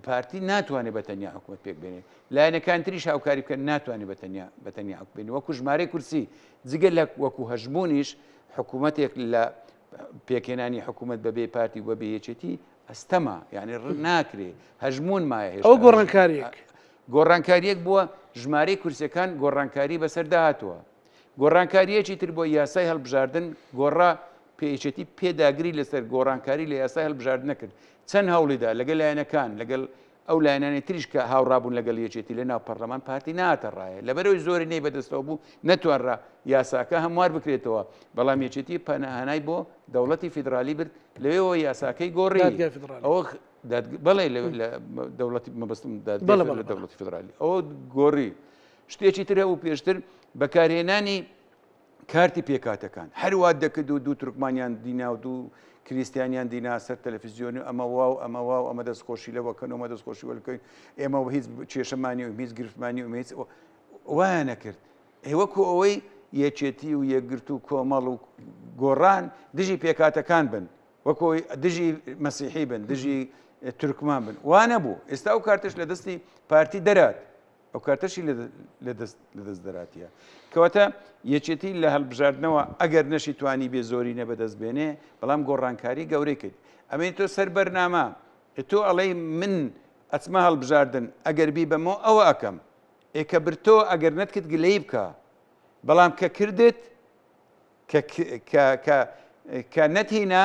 پارتی ناتوانێت بە تەنیا حکوومەت پێک بێنێ لایەنەکان تریش هاوکاری بکەن ناتوانێت بە تەنیا بە تەنیا حکوبێن وەکو ژمارەی کورسی جگە لە وەکو هەژمونیش حکوومەتێک لە پێکهێنانی حکوومەت بەبێ پارتی و بەبێ یەکێتی ئەستەمە یعنی ناکرێ هەژمون مایە
هێشتا ئەو گۆڕانکاریەک
گۆڕانکاریەک بووە ژمارەی کورسەکان گۆڕانکاری بەسەردا هاتووە گۆڕانکاریەکی تر بۆ یاسای هەڵبژاردن گۆڕا پێیچێتی پێداگری لەسەر گۆڕانکاری لە یاسای هەڵبژاردنە کرد چەند هەوڵیدا لەگەل لایەنەکان لەگەل ئەو لایەنانەی تریش کە هاوڕابوون لەگەڵ یەکێتی لە ناو پەرلەمان پارتی نەهاتە ڕایە لەبەرئەوەی زۆرینەی بەدەستەوە بوو نەتوانرا یاساکە هەموار بکرێتەوە بەڵام یەکێتی پەناهانای بۆ دەوڵەتی فیدرالی برد لەوێەوە یاساکەی گۆڕی ئەوە بەڵێ لە دەوڵەتی مەبەستم لە دەوڵەتی فیدرالی ئەوە گۆڕی شتێکی تر هەبوو پێشتر بەکارهێنانی کارتی پێکهاتەکان هەر وا دەکرد و دوو تورکمانیان دینا و دوو کریستیانیان دینا سەر تەلەفیزیۆن و ئەمە وا و ئەمە وا و ئەمە دەستخۆشی لەوە کەن و ئەمە دەستخۆشی وەل بکەین ئێمە و هیچ کێشەمانی و هیچ گرفتمانی و هیچ وایان نەکرد ئێ وەکو ئەوەی یەکێتی و یەکگرت و کۆمەڵ و گۆڕان دژی پێکهاتەکان بن وەکو دژی مەسیحی بن دژی تورکمان بن وا نەبوو ئێستا ئەو کارتش لە دەستی پارتی دەرات ئەو کارتەشی لە دەست دەراتیە. کەواتە یەکێتی لە هەڵبژاردنەوە ئەگەر نەشی توانی بێ زۆرینە بەدەست بێنێ بەڵام گۆڕانکاری گەورەی کرد. ئەمەی تۆ سەر بەرنامە تۆ ئەڵێی من ئەچمە هەڵبژاردن ئەگەر بیبەمەوە ئەوە ئەکەم. ئێ کە برتۆ ئەگەر نەتکرد گلەیی بکە. بەڵام کە کردت کە کە کە کە نەتهینا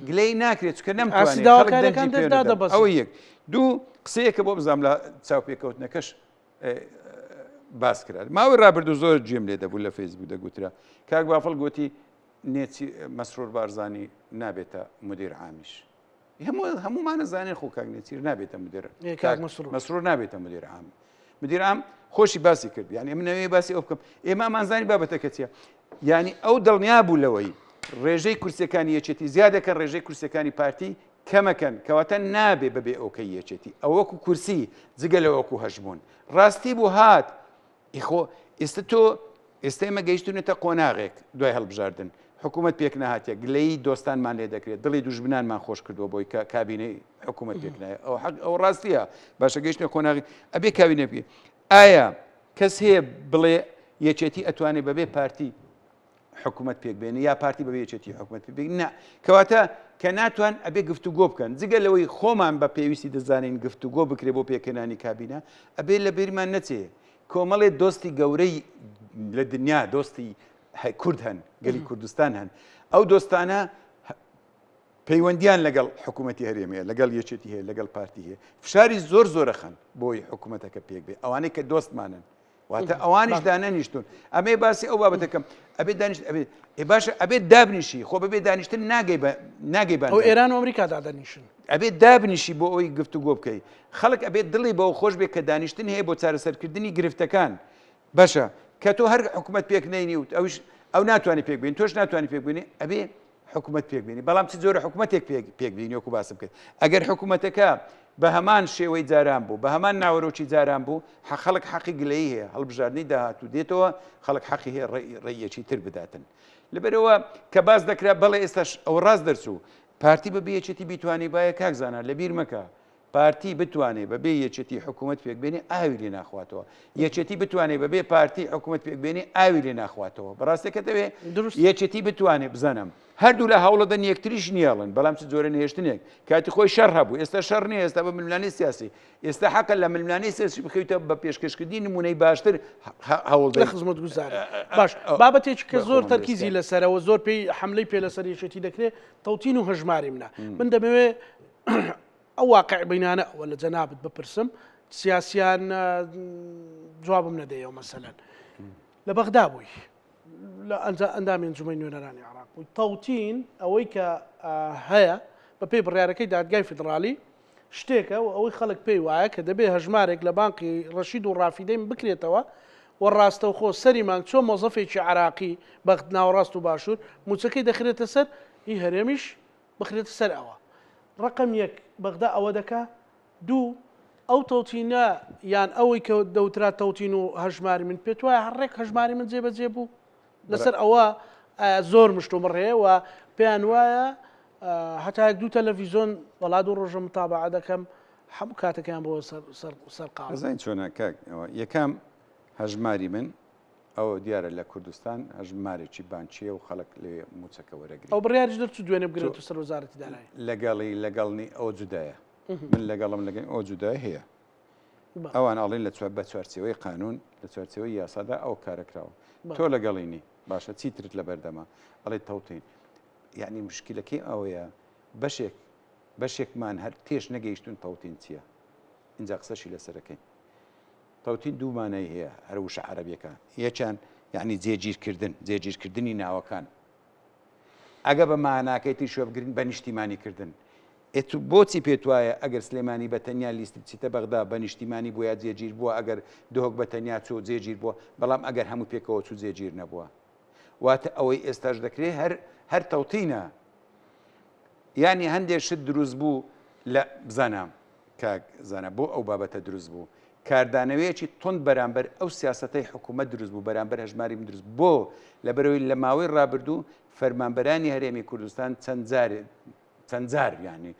گلەی ناکرێت چکە نەمتوانێت خەڵک دەنگی پێ نەدەم. ئەوە یەک دوو قسەیەکە بۆ بزانام لە چاوپێکەوتنەکەش باس کرا ماوەی ڕابردوو زۆر گوێم لێ دەبوو لە فەیسبوک دەگوترا کاک بافڵ گوتی نێچی مەسرور بارزانی نابێتە مدیر عامیش هەموو هەموومان ئەزانین خۆ کاک نێچیر نابێتە مدیر
کاک مەسرور
مەسرور نابێتە مدیر عام مدیر عام خۆشی باسی کرد یعنی من نەوێ باسی ئەو بکەم ئێمە ئەمانزانی بابەتەکە چییە یعنی ئەو دڵنیا بوو لەوەی ڕێژەی کورسەکانی یەکێتی زیادەکەن ڕێژەی کورسەکانی پارتی کەمەکەن کەواتە نابێ بەبێ ئۆکەی یەکێتی ئەو وەکو کورسی جگە لە وەکو هەژموون ڕاستی بوو هات ئیخۆ ئێستا تۆ ئێستا ئێمە گەیشتونەتە قۆناغێک دوای هەڵبژاردن. حکوومەت پێک نەهاتیە گلەیی دۆستانمان لێ دەکرێت دڵی دوژمنانمان خۆش کردووە بۆی کە کابینەی حکوومەت پێک نایە ئەو حەق ئەو ڕاستیە باشە گەیشتە قۆناغی ئەبێ کابینە بکەی ئایا کەس هەیە بڵێ یەکێتی ئەتوانێ بەبێ پارتی حکوومەت پێک بێنێ یا پارتی بەبێ یەکێتی حکوومەت پێک بێنێ؟ نا کەواتە کە ناتوان ئەبێ گفتوگۆ بکەن جگە لەوەی خۆمان بە پێویستی دەزانین گفتوگۆ بکرێ بۆ پێکهێنانی کابینە ئەبێ لە بیرمان نەچێ کۆمەڵێ دۆستی گەورەی لە دنیا دۆستی کورد هەن گەلی کوردستان هەن ئەو دۆستانە پەیوەندیان لەگەڵ حکوومەتی هەرێم هەیە لەگەڵ یەکێتی هەیە لەگەڵ پارتی هەیە فشاری زۆر زۆرەخەن بۆی حکوومەتەکە پێک بێ ئەوانەی کە دۆستمانن واتە ئەوانیش دانەنیشتون ئەمێ باسی ئەو بابەتەکەم ئەبێ دانیشت ئەبێ ئێ باشە ئەبێ دابنیشی خۆ بەبێ دانیشتن ناگەی بە ناگەی بە
ئەو ئێران و ئەمریکا دادەنیشن
ئەبێ دابنیشی بۆ ئەوی گفتوگۆ بکەی خەڵک ئەبێت دڵی بەوە خۆش بێ کە دانیشتن هەیە بۆ چارەسەرکردنی گرفتەکان باشە کە تۆ هەر حکومەت پێک نەینی و ئەوش ئەو ناتوانانی پێک بێن تۆش ناتوانانی پێک بێنی ئەبێ حکومەت پێک بێنی بەڵام چ جۆرە حکومەتێک پێک بێنی وەکو باسم کرد ئەگەر حکومەتەکە بە هەمان شێوەی جاران بوو بە هەمان ناوەرۆکی جاران بوو خەڵک حەقی گلەیی هەیە هەڵبژاردنی داهاتوو دێتەوە خەڵک حەقی هەیە ڕێیەکی تر بداتن لەبەرەوە کە باس دەکرا بەڵێ ئێستاش ئەو ڕاست دەرچوو پارتی بە بێ یەکێتی بیتوانی باە کاک زانا لەبیر مەکە پارتی بتوانێ بەبێ یەکێتی حکوومەت پێک بێنێ ئاوی لێ ناخواتەوە یەکێتی بتوانێ بەبێ پارتی حکوومەت پێک بێنێ ئاوی لێ ناخواتەوە بەڕاستەکە دەوێ یەکێتی بتوانێ بزانم هەردوو لە هەوڵەدەن یەکتریش نیاڵن بەڵام چ جۆرە نهێشتنێک کاتی خۆی شەڕ هەبوو ئێستا شەڕ نییە ئێستا بە ململانێی سیاسی ئێستا حەقە لە ململانێی سیاسی بخەویتە بە پێشکەشکردنی نمونەی باشتر هەوڵ
لە خزمەتگوزاری باش بابەتێکی کە زۆر تەرکیزی لەسەرەوە زۆر پێی حملەی پێ لەسەر یەکێتی دەکرێت تەوتین و هەژماری منە من دەمەوێ ئەو واقع بینانە ئەوە لە جەنابت بپرسم سیاسیان جوابم نەدەیەوە مەسەلەن لە بەغدا بووی لە ئەندامی ئەنجومەنی نوێنەرانی عێراق بووی تەوتین ئەوەی کە هەیە بەپێی بڕیارەکەی دادگای فیدراڵی شتێکە و ئەوەی خەڵک پێی وایە کە دەبێ هەژمارێک لە بانقی ڕەشید و ڕافیدەین بکرێتەوە و ڕاستەوخۆ سەری مانگ چۆن مۆزەفێکی عراقی بەخت ناوەڕاست و باشوور موچەکەی دەخرێتە سەر هی هەرێمیش بخرێتە سەر ئەوە ڕقم یەک بەغدا ئەوە دەکا دوو، ئەو تەوتینە یان ئەوەی کە دەوترا تەوتین و هەژماری من، پێت وایە هەر ڕێک هەژماری من جێبەجێ بوو؟ لەسەر ئەوە زۆر مشتومڕ هەیە و پێیان وایە هەتا یەک دوو تەلەڤیزۆن وەڵا دوو ڕۆژە متابعە دەکەم هەموو کاتەکەیان بۆ سەرقاڵ.
ئەزانی چۆنە کاک ئەوە یەکەم هەژماری من ئەوە دیارە لە کوردستان هەژمارێکی بانکییە و خەڵک لەوێ مووچەکە وەرەگری.
ئەو بڕیاریش دەرچوو دوێنێ بگرێتە سەر وەزارەتی دارایی.
لەگەڵی لەگەڵنی ئەوە جودایە. من لەگەڵم لەگەن ئەو جودای هەیە ئەوان ئەڵێن لە چوار بە چوارچێوەی قانون لە چوارچێوەی یاسادا ئەو کارە کراوە تۆ لەگەڵینی باشە چیترت لە بەردەما ئەڵێ تەوتین یعنی مشکلەکەی ئەوەیە بەشێک بەشێکمان هەر تێش نەگەیشتون تەوتین چییە اینجا قسەشی لەسەرەکەین تەوتین دوو مانای هەیە هەر وشە عەرەبیەکە یەکیان یعنی جێگیرکردن جێگیرکردنی ناوەکان ئەگە بە ماناکەی تریش وەبگرین بە نیشتیمانی کردن. ئێ تو بۆچی پێت وایە ئەگەر سلێمانی بە تەنیا لیست بچیتە بەغدا بە نیشتیمانی بووە یا جێگیر بووە ئەگەر دهۆک بە تەنیا چوو جێگیر بووە بەڵام ئەگەر هەموو پێکەوە چوو جێگیر نەبووە واتە ئەوەی ئێستاش دەکرێ هەر هەر تەوتینە یانی هەندێک شت دروست بوو لە بزانە کاک زانا بۆ ئەو بابەتە دروست بوو؟ کاردانەوەیەکی توند بەرامبەر ئەو سیاسەتەی حکوومەت دروست بوو بەرامبەر هەژماری من دروست بۆ لەبەرەوەی لە ماوەی ڕابردوو فەرمانبەرانی هەرێمی کوردستان چەند جارێ چەند جار یانی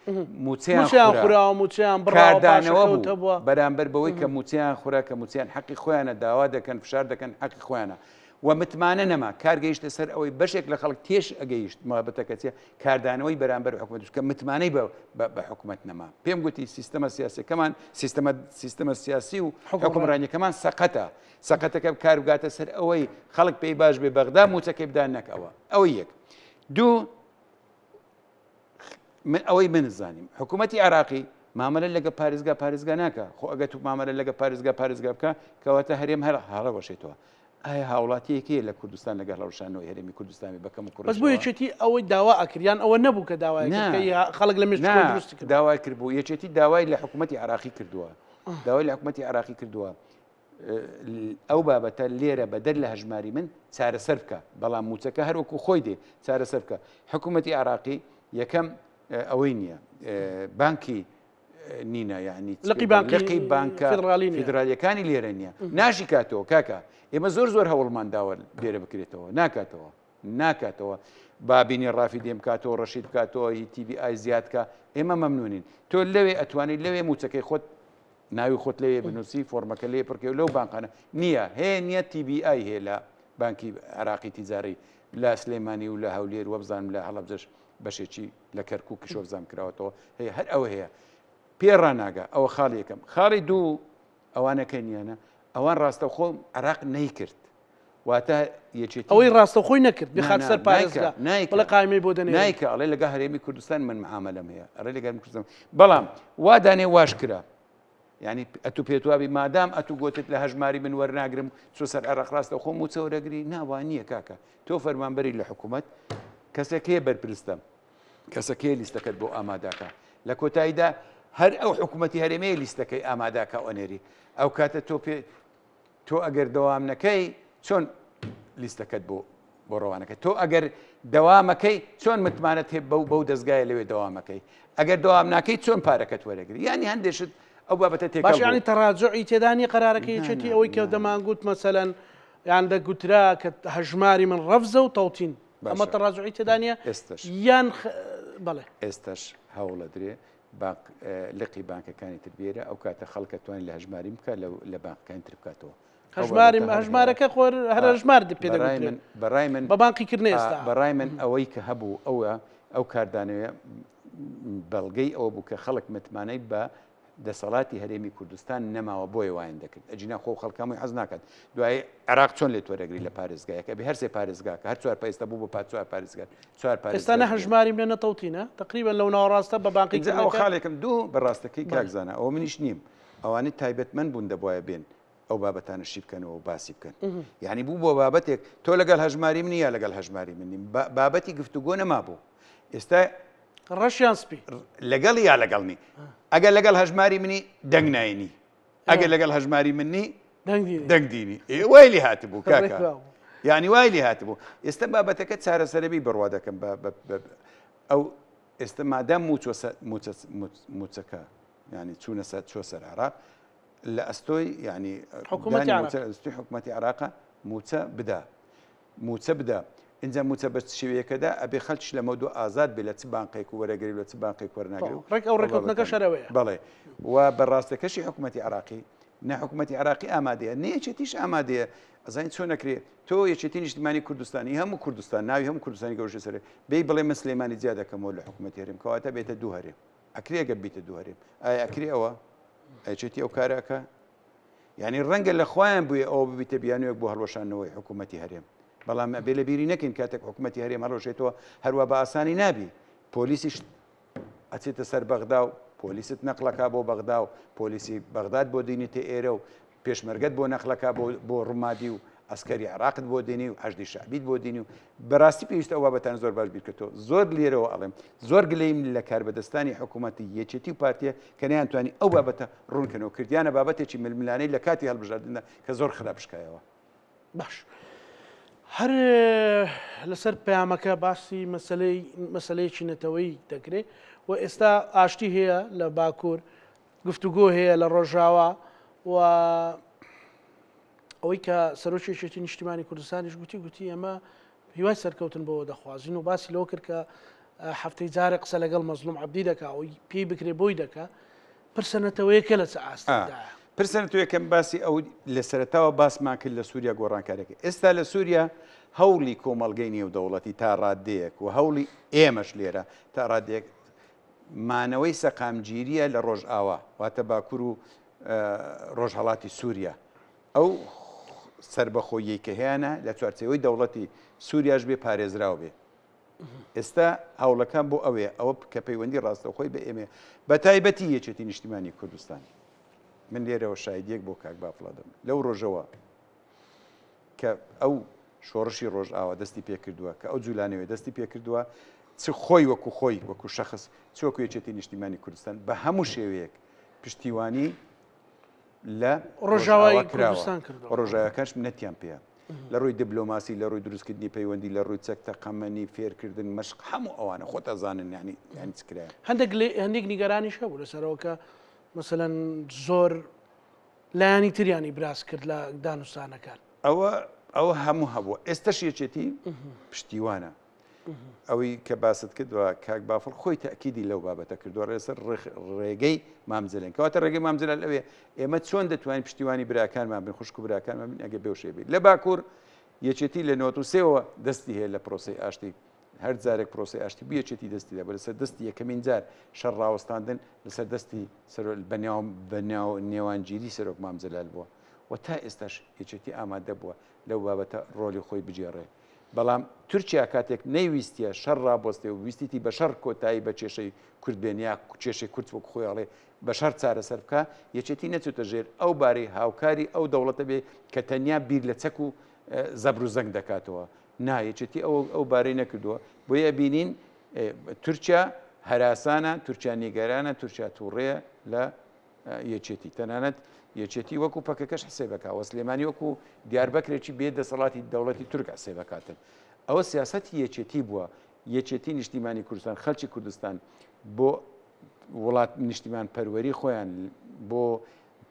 موچەیان خوراوە موچەیان کاردانەوە
بوو بەرامبەر بەوەی کە موچەیان خورا کە موچەیان حەقی خۆیانە داوا دەکەن فشار دەکەن حەقی خۆیانە و متمانە نەما، کار گەیشتە سەر ئەوەی بەشێک لە خەڵک تێش ئەگەیشت مابەتەکە چیە، کاردانەوەی بەرامبەر حکومەت دروست کە متمانەی بە بە حکومەت نەما. پێم گوتی سیستەمە سیاسیەکەمان سیستەمە سیستەمە سیاسی و حکومڕانیەکەمان سەقەتە. سەقەتەکە کار بگاتە سەر ئەوەی خەڵک پێی باش بێ بەغدا موچەکەی بدا نەک ئەوە. ئەوە یەک. دوو من ئەوەی من زانیم حکوومەتی عراقی مامەلە لەگە پارێزگا پارێزگا ناکە خۆ ئەگەر تو مامەلە لەگە پارێزگا پارێزگا بکە کەواتە هەرێم هەر هەڵەوەشێتەوە ئایا هاوڵاتیەک هەیە لە کوردستان لەگەڵ هەڵوەشانەوەی هەرێمی کوردستانی بە کەم و
بەس بۆ یەکێتی ئەوەی داوا ئەکرد یان ئەوە نەبوو کە داوای خەڵک لە مێشک دروستی
کرد داوای کرد بوو یەکێتی داوای لە حکوومەتی عراقی کردووە داوای لە حکوومەتی عراقی کردووە ئەو بابەتە لێرە بەدەر لە هەژماری من چارەسەر بکە بەڵام موچەکە هەروەکو خۆی دێ چارەسەر بکە حکوومەتی عراقی یەکەم ئەوەی نییە بانکی نینە یعنی
لقی
لقی بانکە فیدرالیەکانی لێرە نییە ناشی کاتەوە کاکە ئێمە زۆر زۆر هەوڵمان داوە لێرە بکرێتەوە ناکاتەوە ناکاتەوە. بابینی ڕافیدێن بکاتەوە ڕەشید بکاتەوە هی TBI زیاد کە ئێمە مەمنونین تۆ لەوێ ئەتوانی لەوێ موچەکەی خۆت ناوی خۆت لەوێ بنووسی فۆرمەکە لێ پڕکەی لەو بانقانە نییە هەیە نییە TBI هەیە لە بانکی عراقی تیجاری لە سلێمانی و لە هەولێر وەبزانم لە هەڵەبجەش بەشێکی لە کەرکووکیش وەبزانم کراوەتەوە هەیە هەر ئەوە هەیە پێ ڕناگە ئەوە خاڵی یەکەم خاڵی دوو ئەوانەکە نییانە ئەوان ڕاستەوخۆ عراق نەیکرد واتە یەکێتی
ئەوەی ڕاستەوخۆی نەکرد بخات سەر پارێزگا بڵێ قایمەی بۆ دەنێرن.
نایکا ئەڵێ لەگە هەرێمی کوردستان من معامەلەم هەیە ئەڵێ لەگەر کوردستان بەڵام وا دانێ واش کرا یعنی ئەتو پێت وابی مادام ئەتو گوتت لە هەژماری من وەرناگرم چۆ سەر عێراق ڕاستە خۆ موچە وەرەگری ناوا نییە کاکە تۆ فەرمانبەری لە حکوومەت کەسێک هەیە بەرپرستە کەسەکەی لیستەکەت بۆ ئاماداکە لە کۆتاییدا هەر ئەو حکوومەتی هەرێمەیە لیستەکەی ئاماداکە ئەنێری ئەو کاتە تۆ پێ تۆ ئەگەر دەوام نەکەی چۆن لیستەکەت بۆ بۆ ڕەوانەکەی تۆ ئەگەر دەوامەکەی چۆن متمانەت هەیە بەو بەو دەستگایە لەوێ دەوامەکەی ئەگەر دەوام ناکەی چۆن پارەکەت وەرەگری یعنی هەندێشت ئەو بابەتە تێکەڵ
باش یعنی تەراجعی تێدانی قەرارەکەی یەکێتی ئەوەی کە دەمانگوت مەسەلەن یان دەگوترا کە هەژماری من ڕەفزە و تەوتین ئەمە تەراجعی تێدا نییە
ئێستش
یان بەڵێ
ئێستش هەوڵەدرێ بانک لقی بانکەکانی تر بێرە ئەو کاتە خەڵک ئەتوانێت لە هەژماری بکات لە بانکەکانی تر بکاتەوە.
هەژماری هەژمارەکە خۆر هەر هەژمار پێ دەگوترێت.
بەڕای من
بە بانقی کردنە ئێستا.
بەڕای من ئەوەی کە هەبوو ئەوە ئەو کاردانەوەیە بەڵگەی ئەوە بوو کە خەڵک متمانەی بە دەسەڵاتی هەرێمی کوردستان نەماوە بۆیە وایان دەکرد ئەجینا خۆ خەڵک هەمووی حەز ناکات دوای عێراق چۆن لێت وەرەگری لە پارێزگایەک ئەبێ هەرسێ پارێزگاکە هەر چوار پێستە بوو بە پا چوار پارێزگار چوار
ئێستا
پارێزگار
نە هەژماری منە نە تەوتینە تقریبا لەو ناوەڕاستە بە بانقی
ئینجا ئەوە
کردنەکە
خاڵێکم دوو بە ڕاستەکەی
بەڵێ.
کاک زانا ئەوە منیش نیم ئەوانەی تایبەتمەند بوون دەبوایە بێن ئەو بابەتانە شی بکەنەوە و باسی بکەن یعنی بوو بۆ بابەتێک تۆ لەگەڵ هەژماری منی یا لەگەڵ هەژماری من نیم بابەتی گفتوگۆ نەمابوو ئێستا
ڕەش یان سپی؟
لەگەڵ یا لەگەڵ نی ئەگەر لەگەڵ هەژماری منی دەنگ ناینی ئەگەر لەگەڵ هەژماری منی دەنگ دینی وای لێ هاتبوو کاکە یعنی وای لێ هاتبوو ئێستا بابەتەکە چارەسەرەبی بڕوا دەکەم ئەو ئێستا مادام موچەکە ینی چوونە سەر چۆ سەر عراق لە ئەستۆی ینی حکوومەتی حکوومەتی عراقە موچە بدا مووچە بدا ئینجا مووچە بە چ شێوەیەکەدا ئەبێ خەلکیش لەمەودوا ئازاد بێ لە چ بانقێک وەرەگری و لە چ بانقێک وەرناگرێ و
ڕێک ئەو ڕێکەوتنەکەش هەر ئەوەیە.
بەڵێ و بە ڕاستەکەشی حکوومەتی عێراقی نە حکوومەتی عێراقی ئامادەیە نە یەکێتیش ئامادەیە ئەزانین چۆن ئەکرێ تۆ یەکێتی نیشتمانی کوردستانی هەموو کوردستان ناوی هەموو کوردستانی گەورەشە سەرێ بێی بڵێ من سلێمانی جیا دەکەمەوە لە حکوومەتی هەرێم کەواتە بێتە دوو هەرێم ئەکرێ گەر بیتە دوو هەرێم ئایا ئەکرێ ئەوە یەکێتی ئەو کارە ئەکا یانی ڕەنگە لە خۆیان بووێ ئەوە ببیتە بیانوویەک بۆ هەڵوەشاندنەوەی حکوومەتی هەرێم بەڵام ئەبێ لە بیری نەکەین کاتێک حکوومەتی هەرێم هەڵوەشێتەوە هەروە بە ئاسانی نابی پۆلیسیش ئەچێتە سەر بەغدا و پۆلیست نەقلەکە بۆ بەغدا و پۆلیسی بەغداد بۆ دینیتە ئێرە و پێشمەرگەت بۆ نەقلەکە بۆ ڕومادی و عەسکەری عێراقت بۆ دێنی و حەشدی شەعبیت بۆ دێنی و بەڕاستی پێویستە ئەو بابەتانە زۆر باش بیرکەتەوە زۆر لێرەوە ئەڵێم زۆر گلەیم لە کاربەدەستانی حکوومەتی یەکێتی و پارتیە کە نەیانتوانی ئەو بابەتە ڕوونکەنەوە کردیانە بابەتێکی ململانەی لە کاتی هەڵبژاردندا کە زۆر خراپ شکایەوە.
باش هەر لەسەر پەیامەکە باسی مەسلەی مەسلەیەکی نەتەوەیی دەکرێت و ئێستا ئاشتی هەیە لە باکوور گفتوگۆ هەیە لە ڕۆژاوا و ئەوەی کە سەرۆکی یەکێتی نیشتیمانی کوردستانیش گوتی گوتی ئێمە هیوای سەرکەوتن بۆ دەخوازین و باسی لەوە کرد کە هەفتەی جارێک قسە لەگەڵ مەزلوم عەبدی دەکا ئەوی پێی بکرێ بۆی دەکا پرسە نەتەوەیەکە لە چ ئاستێکدایە؟
پرسە نەتەوەیەکەم باسی ئەو لە سەرەتاوە باسمان کرد لە سووریا گۆڕانکاریەکە ئێستا لە سووریا هەوڵی کۆمەڵگەی نێودەوڵەتی تا ڕادەیەک و هەوڵی ئێمەش لێرە تا ڕادەیەک مانەوەی سەقامگیریە لە ڕۆژئاوا واتە باکوور و ڕۆژهەڵاتی سووریا ئەو سەربەخۆییەی کە هەیانە لە چوارچێوەی دەوڵەتی سووریاش بێ پارێزراو بێ. ئێستا هەوڵەکان بۆ ئەوەیە ئەوە کە پەیوەندی ڕاستەوخۆی بە ئێمەیە بە تایبەتی یەکێتی نیشتیمانی کوردستان. من لێرەوە شایدیەک بۆ کاک بافڵ دەم لەو ڕۆژەوە کە ئەو شۆڕشی ڕۆژئاوا دەستی پێکردووە کە ئەو جولانەوەی دەستی پێکردووە چ خۆی وەکو خۆی وەکو شخص چ وەکو یەکێتی نیشتیمانی کوردستان بە هەموو شێوەیەک پشتیوانی لە
ڕۆژاوای کوردستان کردووە
ڕۆژاوەکەش منەتیان پێیە لە ڕووی دیبلۆماسی لە ڕووی دروستکردنی پەیوەندی لە ڕووی چەک تەقەمەنی فێرکردن مەشق هەموو ئەوانە خۆت ئەزانن یعنی یعنی چ کرایە
هەندێک هەندێک نیگەرانیش هەبوو لەسەرەوە کە مەسەلەن زۆر لایەنی تریانی براز کرد لە دانوستانەکان.
ئەوە ئەوە هەموو هەبووە ئێستەش یەکێتی پشتیوانە. ئەوەی کە باست کردوە کاک بافڵ خۆی تەئکیدی لەو بابەتە کردوە ڕێسەر ڕێگەی مام جەلالین کەواتە ڕێگەی مام جەلال ئەوێ ئێمە چۆن دەتوانین پشتیوانی براکانمان بین خوشک و براکانمان بین ئەگەر بەو شێوەیە بێت لە باکوور یەکێتی لە 93ەوە دەستی هەیە لە پرۆسەی ئاشتی هەر جارێک پرۆسەی ئاشتی بوو یەکێتی دەستی دەبوو لەسەر دەستی یەکەمین جار شەڕ ڕاوەستاندن لەسەر دەستی سەرۆک بەناو نێوانگیری سەرۆک مام جەلال بووە و تا ئێستاش یەکێتی ئامادە بووە لەو بابەتە ڕۆلی خۆی بگێڕێ بەڵام تورکیا کاتێک نەیویستیە شەڕ ڕابوەستێ و ویستیتی بە شەڕ کۆتایی بە کێشەی کورد بێنێ یا کێشەی کورد وەک خۆی ئەڵێ بە شەڕ چارەسەر بکا، یەکێتی نەچۆتە ژێر ئەو بارەی هاوکاری ئەو دەوڵەتە بێ کە تەنیا بیر لە چەک و زەبر و زەنگ دەکاتەوە. نا یەکێتی ئەو ئەو بارەی نەکردووە. بۆیە ئەبینین تورکیا هەراسانە، تورکیا نیگەرانە، تورکیا تووڕەیە لە یەکێتی تەنانەت یەکێتی وەکو پەکەکەش حسێبەکە وە سلێمانی وەکو دیاربەکرێکی بێ دەسەڵاتی دەوڵەتی تورک حسێبەکاتن ئەوە سیاسەتی یەکێتی بووە یەکێتی نیشتیمانی کوردستان خەلکی کوردستان بۆ وڵات نیشتیمان پەروەری خۆیان بۆ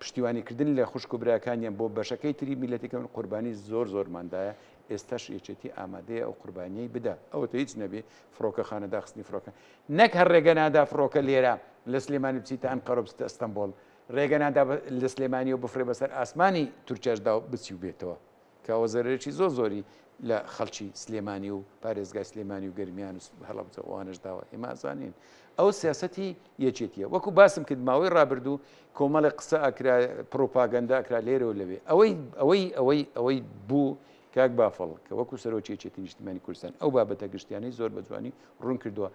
پشتیوانیکردن لە خوشک و براکانیان بۆ بەشەکەی تری میلەتەکەن قوربانی زۆر زۆرماندایە ئێستاش یەکێتی ئامادەیە ئەو قوربانیەی بدا ئەوە هیچ نەبێ فڕۆکەخانە داخستنی فڕۆکە نەک هەر ڕێگە نادا فڕۆکە لێرە لە سلێمانی بچیتە ئەنقەرە بچیتە ئەستەنبۆڵ، ڕێگە نادا لە سلێمانیەوە بفڕێ بەسەر ئاسمانی تورکیاشدا و بچی و بێتەوە، کە ئەوە زەرەرێکی زۆر زۆری لە خەڵکی سلێمانی و پارێزگای سلێمانی و گەرمیان و هەڵەبجە و ئەوانەش داوە، ئێمە ئەزانین ئەوە سیاسەتی یەکێتیە. وەکو باسم کرد ماوەی ڕابردوو کۆمەڵێک قسە ئەکرا، پڕوپاگەندە ئەکرا لێرە و لەوێ، ئەوەی ئەوەی ئەوەی ئەوەی بوو کاک بافڵ کە وەکو سەرۆکی یەکێتی نیشتیمانی کوردستان ئەو بابەتە گشتیانەی زۆر بە جوانی ڕوون کردووە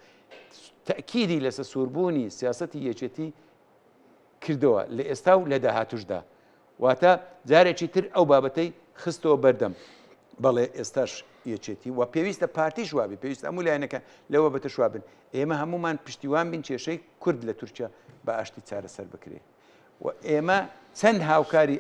تەئکیدی لەسەر سووربوونی سیاسەتی یەکێتی کردەوە لە ئێستا و لە داهاتوشدا واتە جارێکی تر ئەو بابەتەی خستەوە بەردەم بەڵێ ئێستاش یەکێتی و پێویستە پارتیش وابێ پێویست هەموو لایەنەکە لەوە بەتە شوابن ئێمە هەمومان پشتیوان بین کێشەی کورد لە تورکیا بە ئاشتی چارەسەر بکرێ و ئێمە چەند هاوکاری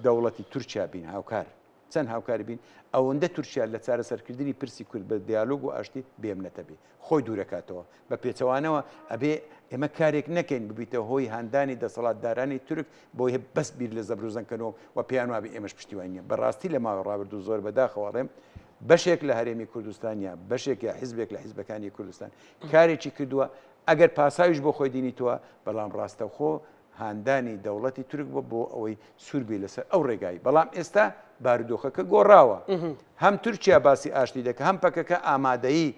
دەوڵەتی تورکیا بین هاوکار چەند هاوکاری بین ئەوەندە تورکیا لە چارەسەرکردنی پرسی کورد بە دیالۆگ و ئاشتی بێمنەتە بێ خۆی دوورەکاتەوە بە پێچەوانەوە ئەبێ ئێمە کارێک نەکەین ببیتە هۆی هاندانی دەسەڵاتدارانی تورک بۆی بەس بیر لە زەبر و زەنگ کەنەوە و پێیان وابێ ئێمەش پشتیوان نییە بەڕاستی لە ماوەی ڕابردوو زۆر بەداخەوە ئەڵێم بەشێک لە هەرێمی کوردستان یا بەشێک یا حزبێک لە حزبەکانی کوردستان کارێکی کردووە ئەگەر پاساویش بۆ خۆی دینیتەوە بەڵام ڕاستەوخۆ هاندانی دەوڵەتی تورک بووە بۆ ئەوەی سوور بێ لەسەر ئەو ڕێگای بەڵام ئێستا بارودۆخەکە گۆڕاوە هەم تورکیا باسی ئاشتی دەکە هەم پەکەکە ئامادەیی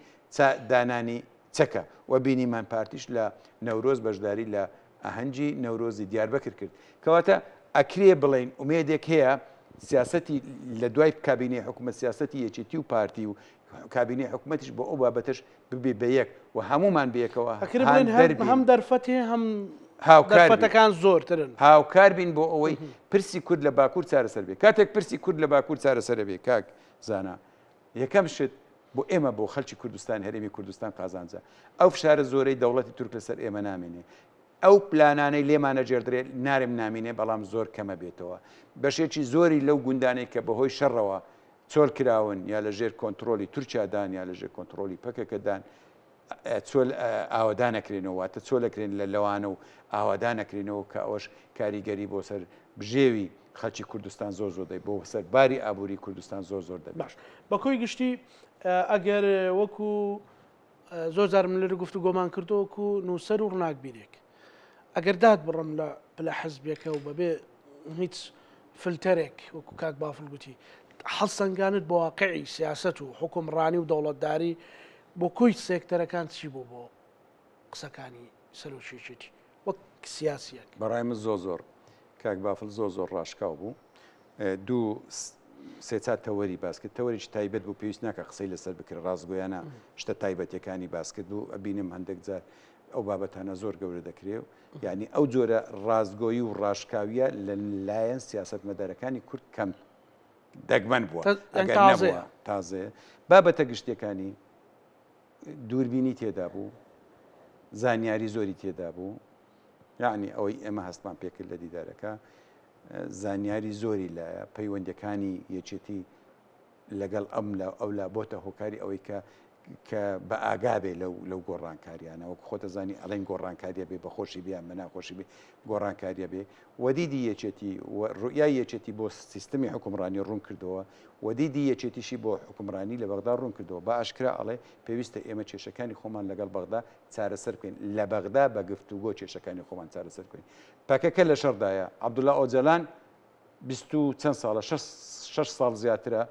دانانی چەکە و بینیمان پارتیش لە نەورۆز بەشداری لە ئاهەنگی نەورۆزی دیاربەکر کرد کەواتە ئەکرێ بڵێین ئومێدێک هەیە سیاسەتی لە دوای کابینەی حکوومەت سیاسەتی یەکێتی و پارتی و کابینەی حکوومەتیش بۆ ئەو بابەتەش ببێ بە یەک و هەموومان بەیەکەوە
ئەکرێ بڵێین هەم
هاندەر بین.
هەم دەرفەت هەیە هەم
هاوکار بین.
دەرفەتەکان زۆرترن.
هاوکار بین بۆ ئەوەی پرسی کورد لە باکوور چارەسەر بێ. کاتێک پرسی کورد لە باکوور چارەسەر ئەبێ کاک زانا یەکەم شت بۆ ئێمە بۆ خەلکی کوردستان هەرێمی کوردستان قازانجە. ئەو فشارە زۆرەی دەوڵەتی تورک لەسەر ئێمە نامێنێ. ئەو پلانانەی لێمان ئەگێڕدرێ نارێم نامینێ بەڵام زۆر کەمە بێتەوە. بەشێکی زۆری لەو گوندانەی کە بەهۆی شەڕەوە چۆل کراون یا لە ژێر کۆنتڕۆلی تورکیا دان یا لە ژێر کۆنتڕۆلی پەکەکە دان چۆل ئاوەدان ئەکرێنەوە واتە چۆل ئەکرێن لە لەوانە و ئاوادان ئەکرێنەوە کە ئەوەش کاریگەری بۆ سەر بژێوی خەلکی کوردستان زۆر زۆر دەبێت بۆ سەر باری ئابووری کوردستان زۆر زۆر دەبێت.
باش بە کۆی گشتی ئەگەر وەکو زۆر جار من لێرە گفتوگۆمان کردووە وەکو نووسەر و ڕووناکبیرێک ئەگەر داد بڕم لە پلە حزبێکە و بەبێ هیچ فلتەرێک وەکو کاک بافڵ گوتی هەڵسەنگانت بۆ واقعی سیاست و حکومڕانی و دەوڵەتداری بۆ کۆی سێکتەرەکان چی بوو بۆ قسەکانی سەرۆکی یەکێتی وەک سیاسیەک؟
بەڕای من زۆر زۆر کاک بافل زۆر زۆر ڕاشکاو بوو دوو سێ چار تەوەری باس کرد تەوەرێکی تایبەت بوو پێویست ناکە قسەی لەسەر بکرێت ڕاستگۆیانە شتە تایبەتەکانی باس کرد و ئەبینم هەندێک جار ئەو بابەتانە زۆر گەورە دەکرێ و یعنی ئەو جۆرە ڕاستگۆیی و ڕاشکاویە لە لایەن سیاستمەدارەکانی کورد کەم دەگمەن بووە ئەگەر نەبووە تازەیە بابەتە گشتیەکانی دووربینی تێدا بوو زانیاری زۆری تێدا بوو یعنی ئەوەی ئێمە هەستمان پێکرد لە دیدارەکە زانیاری زۆری لایە پەیوەندەکانی یەکێتی لەگەڵ ئەم لا ئەو لا بۆتە هۆکاری ئەوەی کە کە بە ئاگا بێ لەو لەو گۆڕانکاریانە وەک خۆتەزانی ئەڵێن گۆڕانکاریە بێ بەخۆشی بیان بە ناخۆشی بێ گۆڕانکاریە بێ وەدیدی یەکێتی و ڕوئیای یەکێتی بۆ سیستمی حکومڕانی ڕوون کردەوە و دیدی یەکێتیشی بۆ حکومڕانی لە بەغدا ڕوون کردەوە بە ئاشکرا ئەڵێ پێویستە ئێمە کێشەکانی خۆمان لەگەڵ بەغدا چارەسەر بکەین لە بەغدا بە گفتوگۆ کێشەکانی خۆمان چارەسەر بکەین پەکەکە لە شەڕدایە عەبدوڵا ئۆجەلان بیست و چەند ساڵە شەش ساڵ زیاترە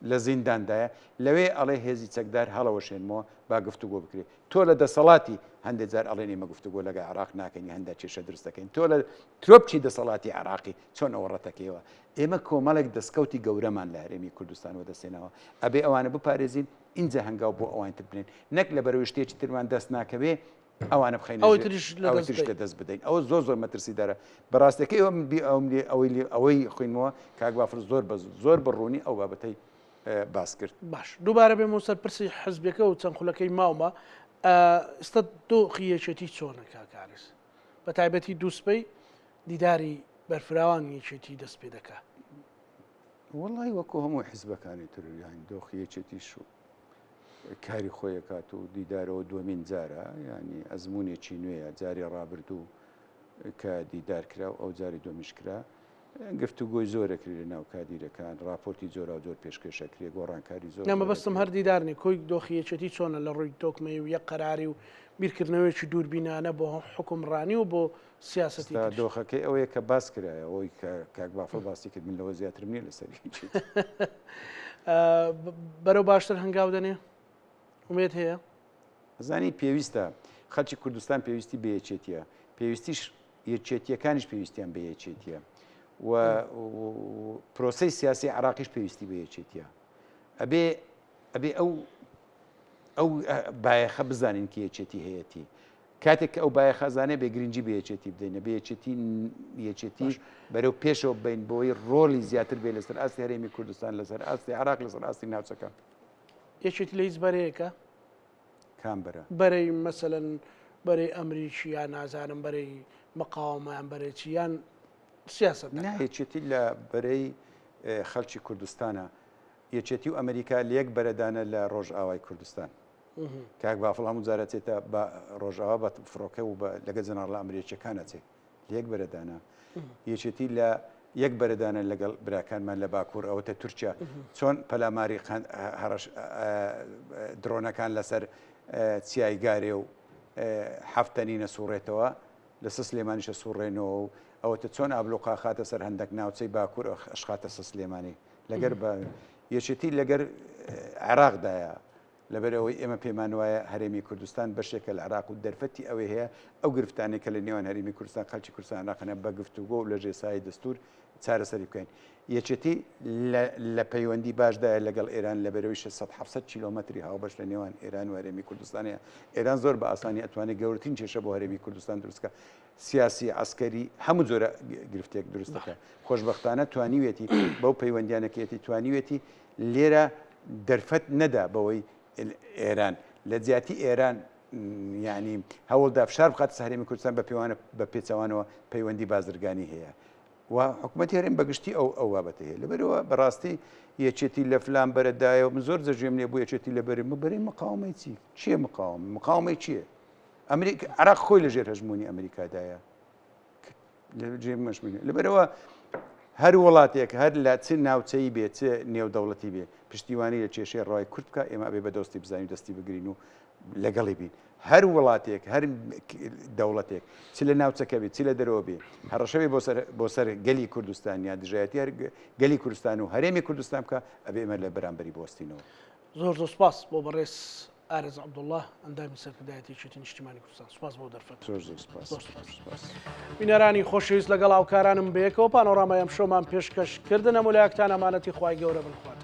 لە زینداندایە لەوێ ئەڵێ هێزی چەکدار هەڵەوەشێنمەوە با گفتوگۆ بکرێت تۆ لە دەسەڵاتی هەندێک جار ئەڵێن ئێمە گفتوگۆ لەگە عراق ناکەین هەندە کێشە دروست دەکەین تۆ لە ترۆپکی دەسەڵاتی عراقی چۆن ئەوە ڕەتەکەیەوە ئێمە کۆمەڵێک دەستکەوتی گەورەمان لە هەرێمی کوردستان وەدەستێنەوە ئەبێ ئەوانە بپارێزین اینجا هەنگاو بۆ ئەوان تر بنێن نەک لە بەرەوەی شتێکی ترمان دەست ناکەوێ ئەوانە بخەینە
ئەوی تریش لە
ئەوی
دەست
تریش
بدەین.
لە دەست بدەین ئەوە زۆر زۆر مەترسیدارە بەڕاستەکەی ئەوە من بی ئەوم لێ ئەوەی لێ ئەوەی خوێنمەوە کاک بافڵ زۆر بە زۆر بە ڕوونی ئەو بابەتەی باس کرد.
باش دووبارە بێمەوە سەر پرسی حزبەکە و چەند خولەکەی ماومە ئێستا دۆخی یەکێتی چۆنە کاک ئارس بە تایبەتی دووسبەی دیداری بەرفراوان یەکێتی دەست پێ دەکا.
وەڵی وەکو هەموو حزبەکانی تر یان دۆخی یەکێتیش و کاری خۆی ئەکات و دیدارەوە دووەمین جارە یانی ئەزمونێکی نوێیە جاری ڕابردوو کە دیدار کرا و ئەو جاری دووەمیش کرا گفتوگۆی زۆرەکری لە ناو کادیرەکان راپۆرتی جۆرا و جۆر پێشکێشەکرێ گۆڕانکاری زۆر
نە مەبەستم هەر دیدار نیە کۆی دۆخی یەکێتی چۆنە لە ڕووی تۆکمەی و یەک قەراری و بیرکردنەوەیەکی دووربینانە بۆ حوکمڕانی و بۆ سیاسەتی
ئێستا دۆخەکەی ئەوەیە کە باس کرایە ئەوەی کە کاک بافڵ باسی کرد من لەوە زیاترم نییە لەسەر یەکێتی.
بەرەو باشتر هەنگاو دەنێ ئومێد هەیە؟
زانی پێویستە خەلکی کوردستان پێویستی بە یەکێتیە پێویستیش یەکێتیەکانیش پێویستیان بە یەکێتیە و پرۆسەی سیاسی عراقیش پێویستی بە یەکێتیە ئەبێ ئەبێ ئەو ئەو بایەخە بزانین کە یەکێتی هەیەتی کاتێک کە ئەو بایەخە زانێ بێ گرنگی بە یەکێتی بدەین بێ یەکێتی یەکێتی بەرەو پێشەوە بین بۆی ڕۆڵی زیاتر بێ لەسەر ئاستی هەرێمی کوردستان لەسەر ئاستی عراق لەسەر ئاستی ناوچەکە.
یەکێتی لە هیچ بەرەیەکە؟
کام بەرە؟
بەرەی مەسەلەن بەرەی ئەمریکی یان نازانم بەرەی مقاومە یان بەرەی چی یان سیاسەت
نا یەکێتی لە بەرەی خەڵکی کوردستانە یەکێتی و ئەمریکا لە یەک بەرەدانە لە ڕۆژئاوای کوردستان. کاک بافڵ هەموو جار ئەچێتە بە ڕۆژئاوا بە فڕۆکە و بە لەگە جەنەڕڵە ئەمریکیەکان ئەچێ لە یەک بەرەدانە یەکێتی لە یەک بەرەدانە لەگەڵ براکانمان لە باکوور ئەوەتە تورکیا چۆن پەلاماری هەڕەش درۆنەکان لەسەر چیای گارێ و هەفتەنینە سوڕێتەوە لەسەر سلێمانیشە سوڕێنەوە و ئەوەتە چۆن ئابلوقا خاتە سەر هەندێک ناوچەی باکوور ئەشخاتە سەر سلێمانی لەگەر بە یەکێتی لەگەر عێراقدایە لەبەرئەوەی ئێمە پێمان وایە هەرێمی کوردستان بەشێکە لە عێراق و دەرفەتی ئەوەی هەیە ئەو گرفتانەی کە لە نێوان هەرێمی کوردستان خەڵکی کوردستان عێراق هەنە بە گفتوگۆ و لە ژێر سایەی دەستوور چارەسەری بکەین. یەکێتی لە لە پەیوەندی باشدایە لەگەڵ ئێران لەبەرئەوەی 600 700 کیلۆمەتری هاوبەش لە نێوان ئێران و هەرێمی کوردستان هەیە. ئێران زۆر بە ئاسانی ئەتوانێت گەورەترین کێشە بۆ هەرێمی کوردستان دروست بکات. سیاسی، عەسکەری، هەموو جۆرە گرفتێک دروست دەکات. خۆشبەختانە توانیویەتی بەو پەیوەندیانە کە یەتی توانیویەتی لێرە دەرفەت نەدا بەوەی ئێران لە جیاتی ئێران یعنی هەوڵدا فشار بخاتە سەر هەرێمی کوردستان بە پێوانە بە پێچەوانەوە پەیوەندی بازرگانی هەیە و حکوومەتی هەرێم بەگشتی ئەو ئەو بابەتە هەیە لەبەرەوە بەڕاستی یەکێتی لە فلان بەرەدایەوە من زۆر جەژێم لێ بوو یەکێتی لە بەرێ بەرەی مقاومەی چی چییە مقاوم مقاومەی چییە ئەمریکا عراق خۆی لەژێر هەژمونی ئەمریکادایە لەبەرەوە هەر وڵاتێک هەر لە چ ناوچەی بێ چ نێودەوڵەتی بێ پشتیوانی لە کێشەی ڕای کورد بکە ئێمە ئەبێ بە دۆستی بزانین دەستی بگرین و لەگەڵی بین هەر وڵاتێک هەر دەوڵەتێک چ لە ناوچەکە بێ چ لە دەرەوە بێ هەڕەشە بێ بۆ سەر گەلی کوردستان یا دژایەتی هەر گەلی کوردستان و هەرێمی کوردستان بکە ئەبێ ئێمە لە بەرامبەری بوەستینەوە.
زۆر زۆر سپاس بۆ بەڕێز ئارەز عەبدوڵڵا ئەندامی سەرکردایەتی یەکێتی نیشتیمانی کوردستان سوپاس بۆ دەرفەت
زۆر زۆر سپاس
زۆر سپاس بینەرانی خۆشەویست لەگەڵ هاوکارانم بەیەکەوە پانۆرامای ئەمشەومان پێشکەش کردن هەموو لایەکتان ئەمانەتی خوای گەورە بن خوات.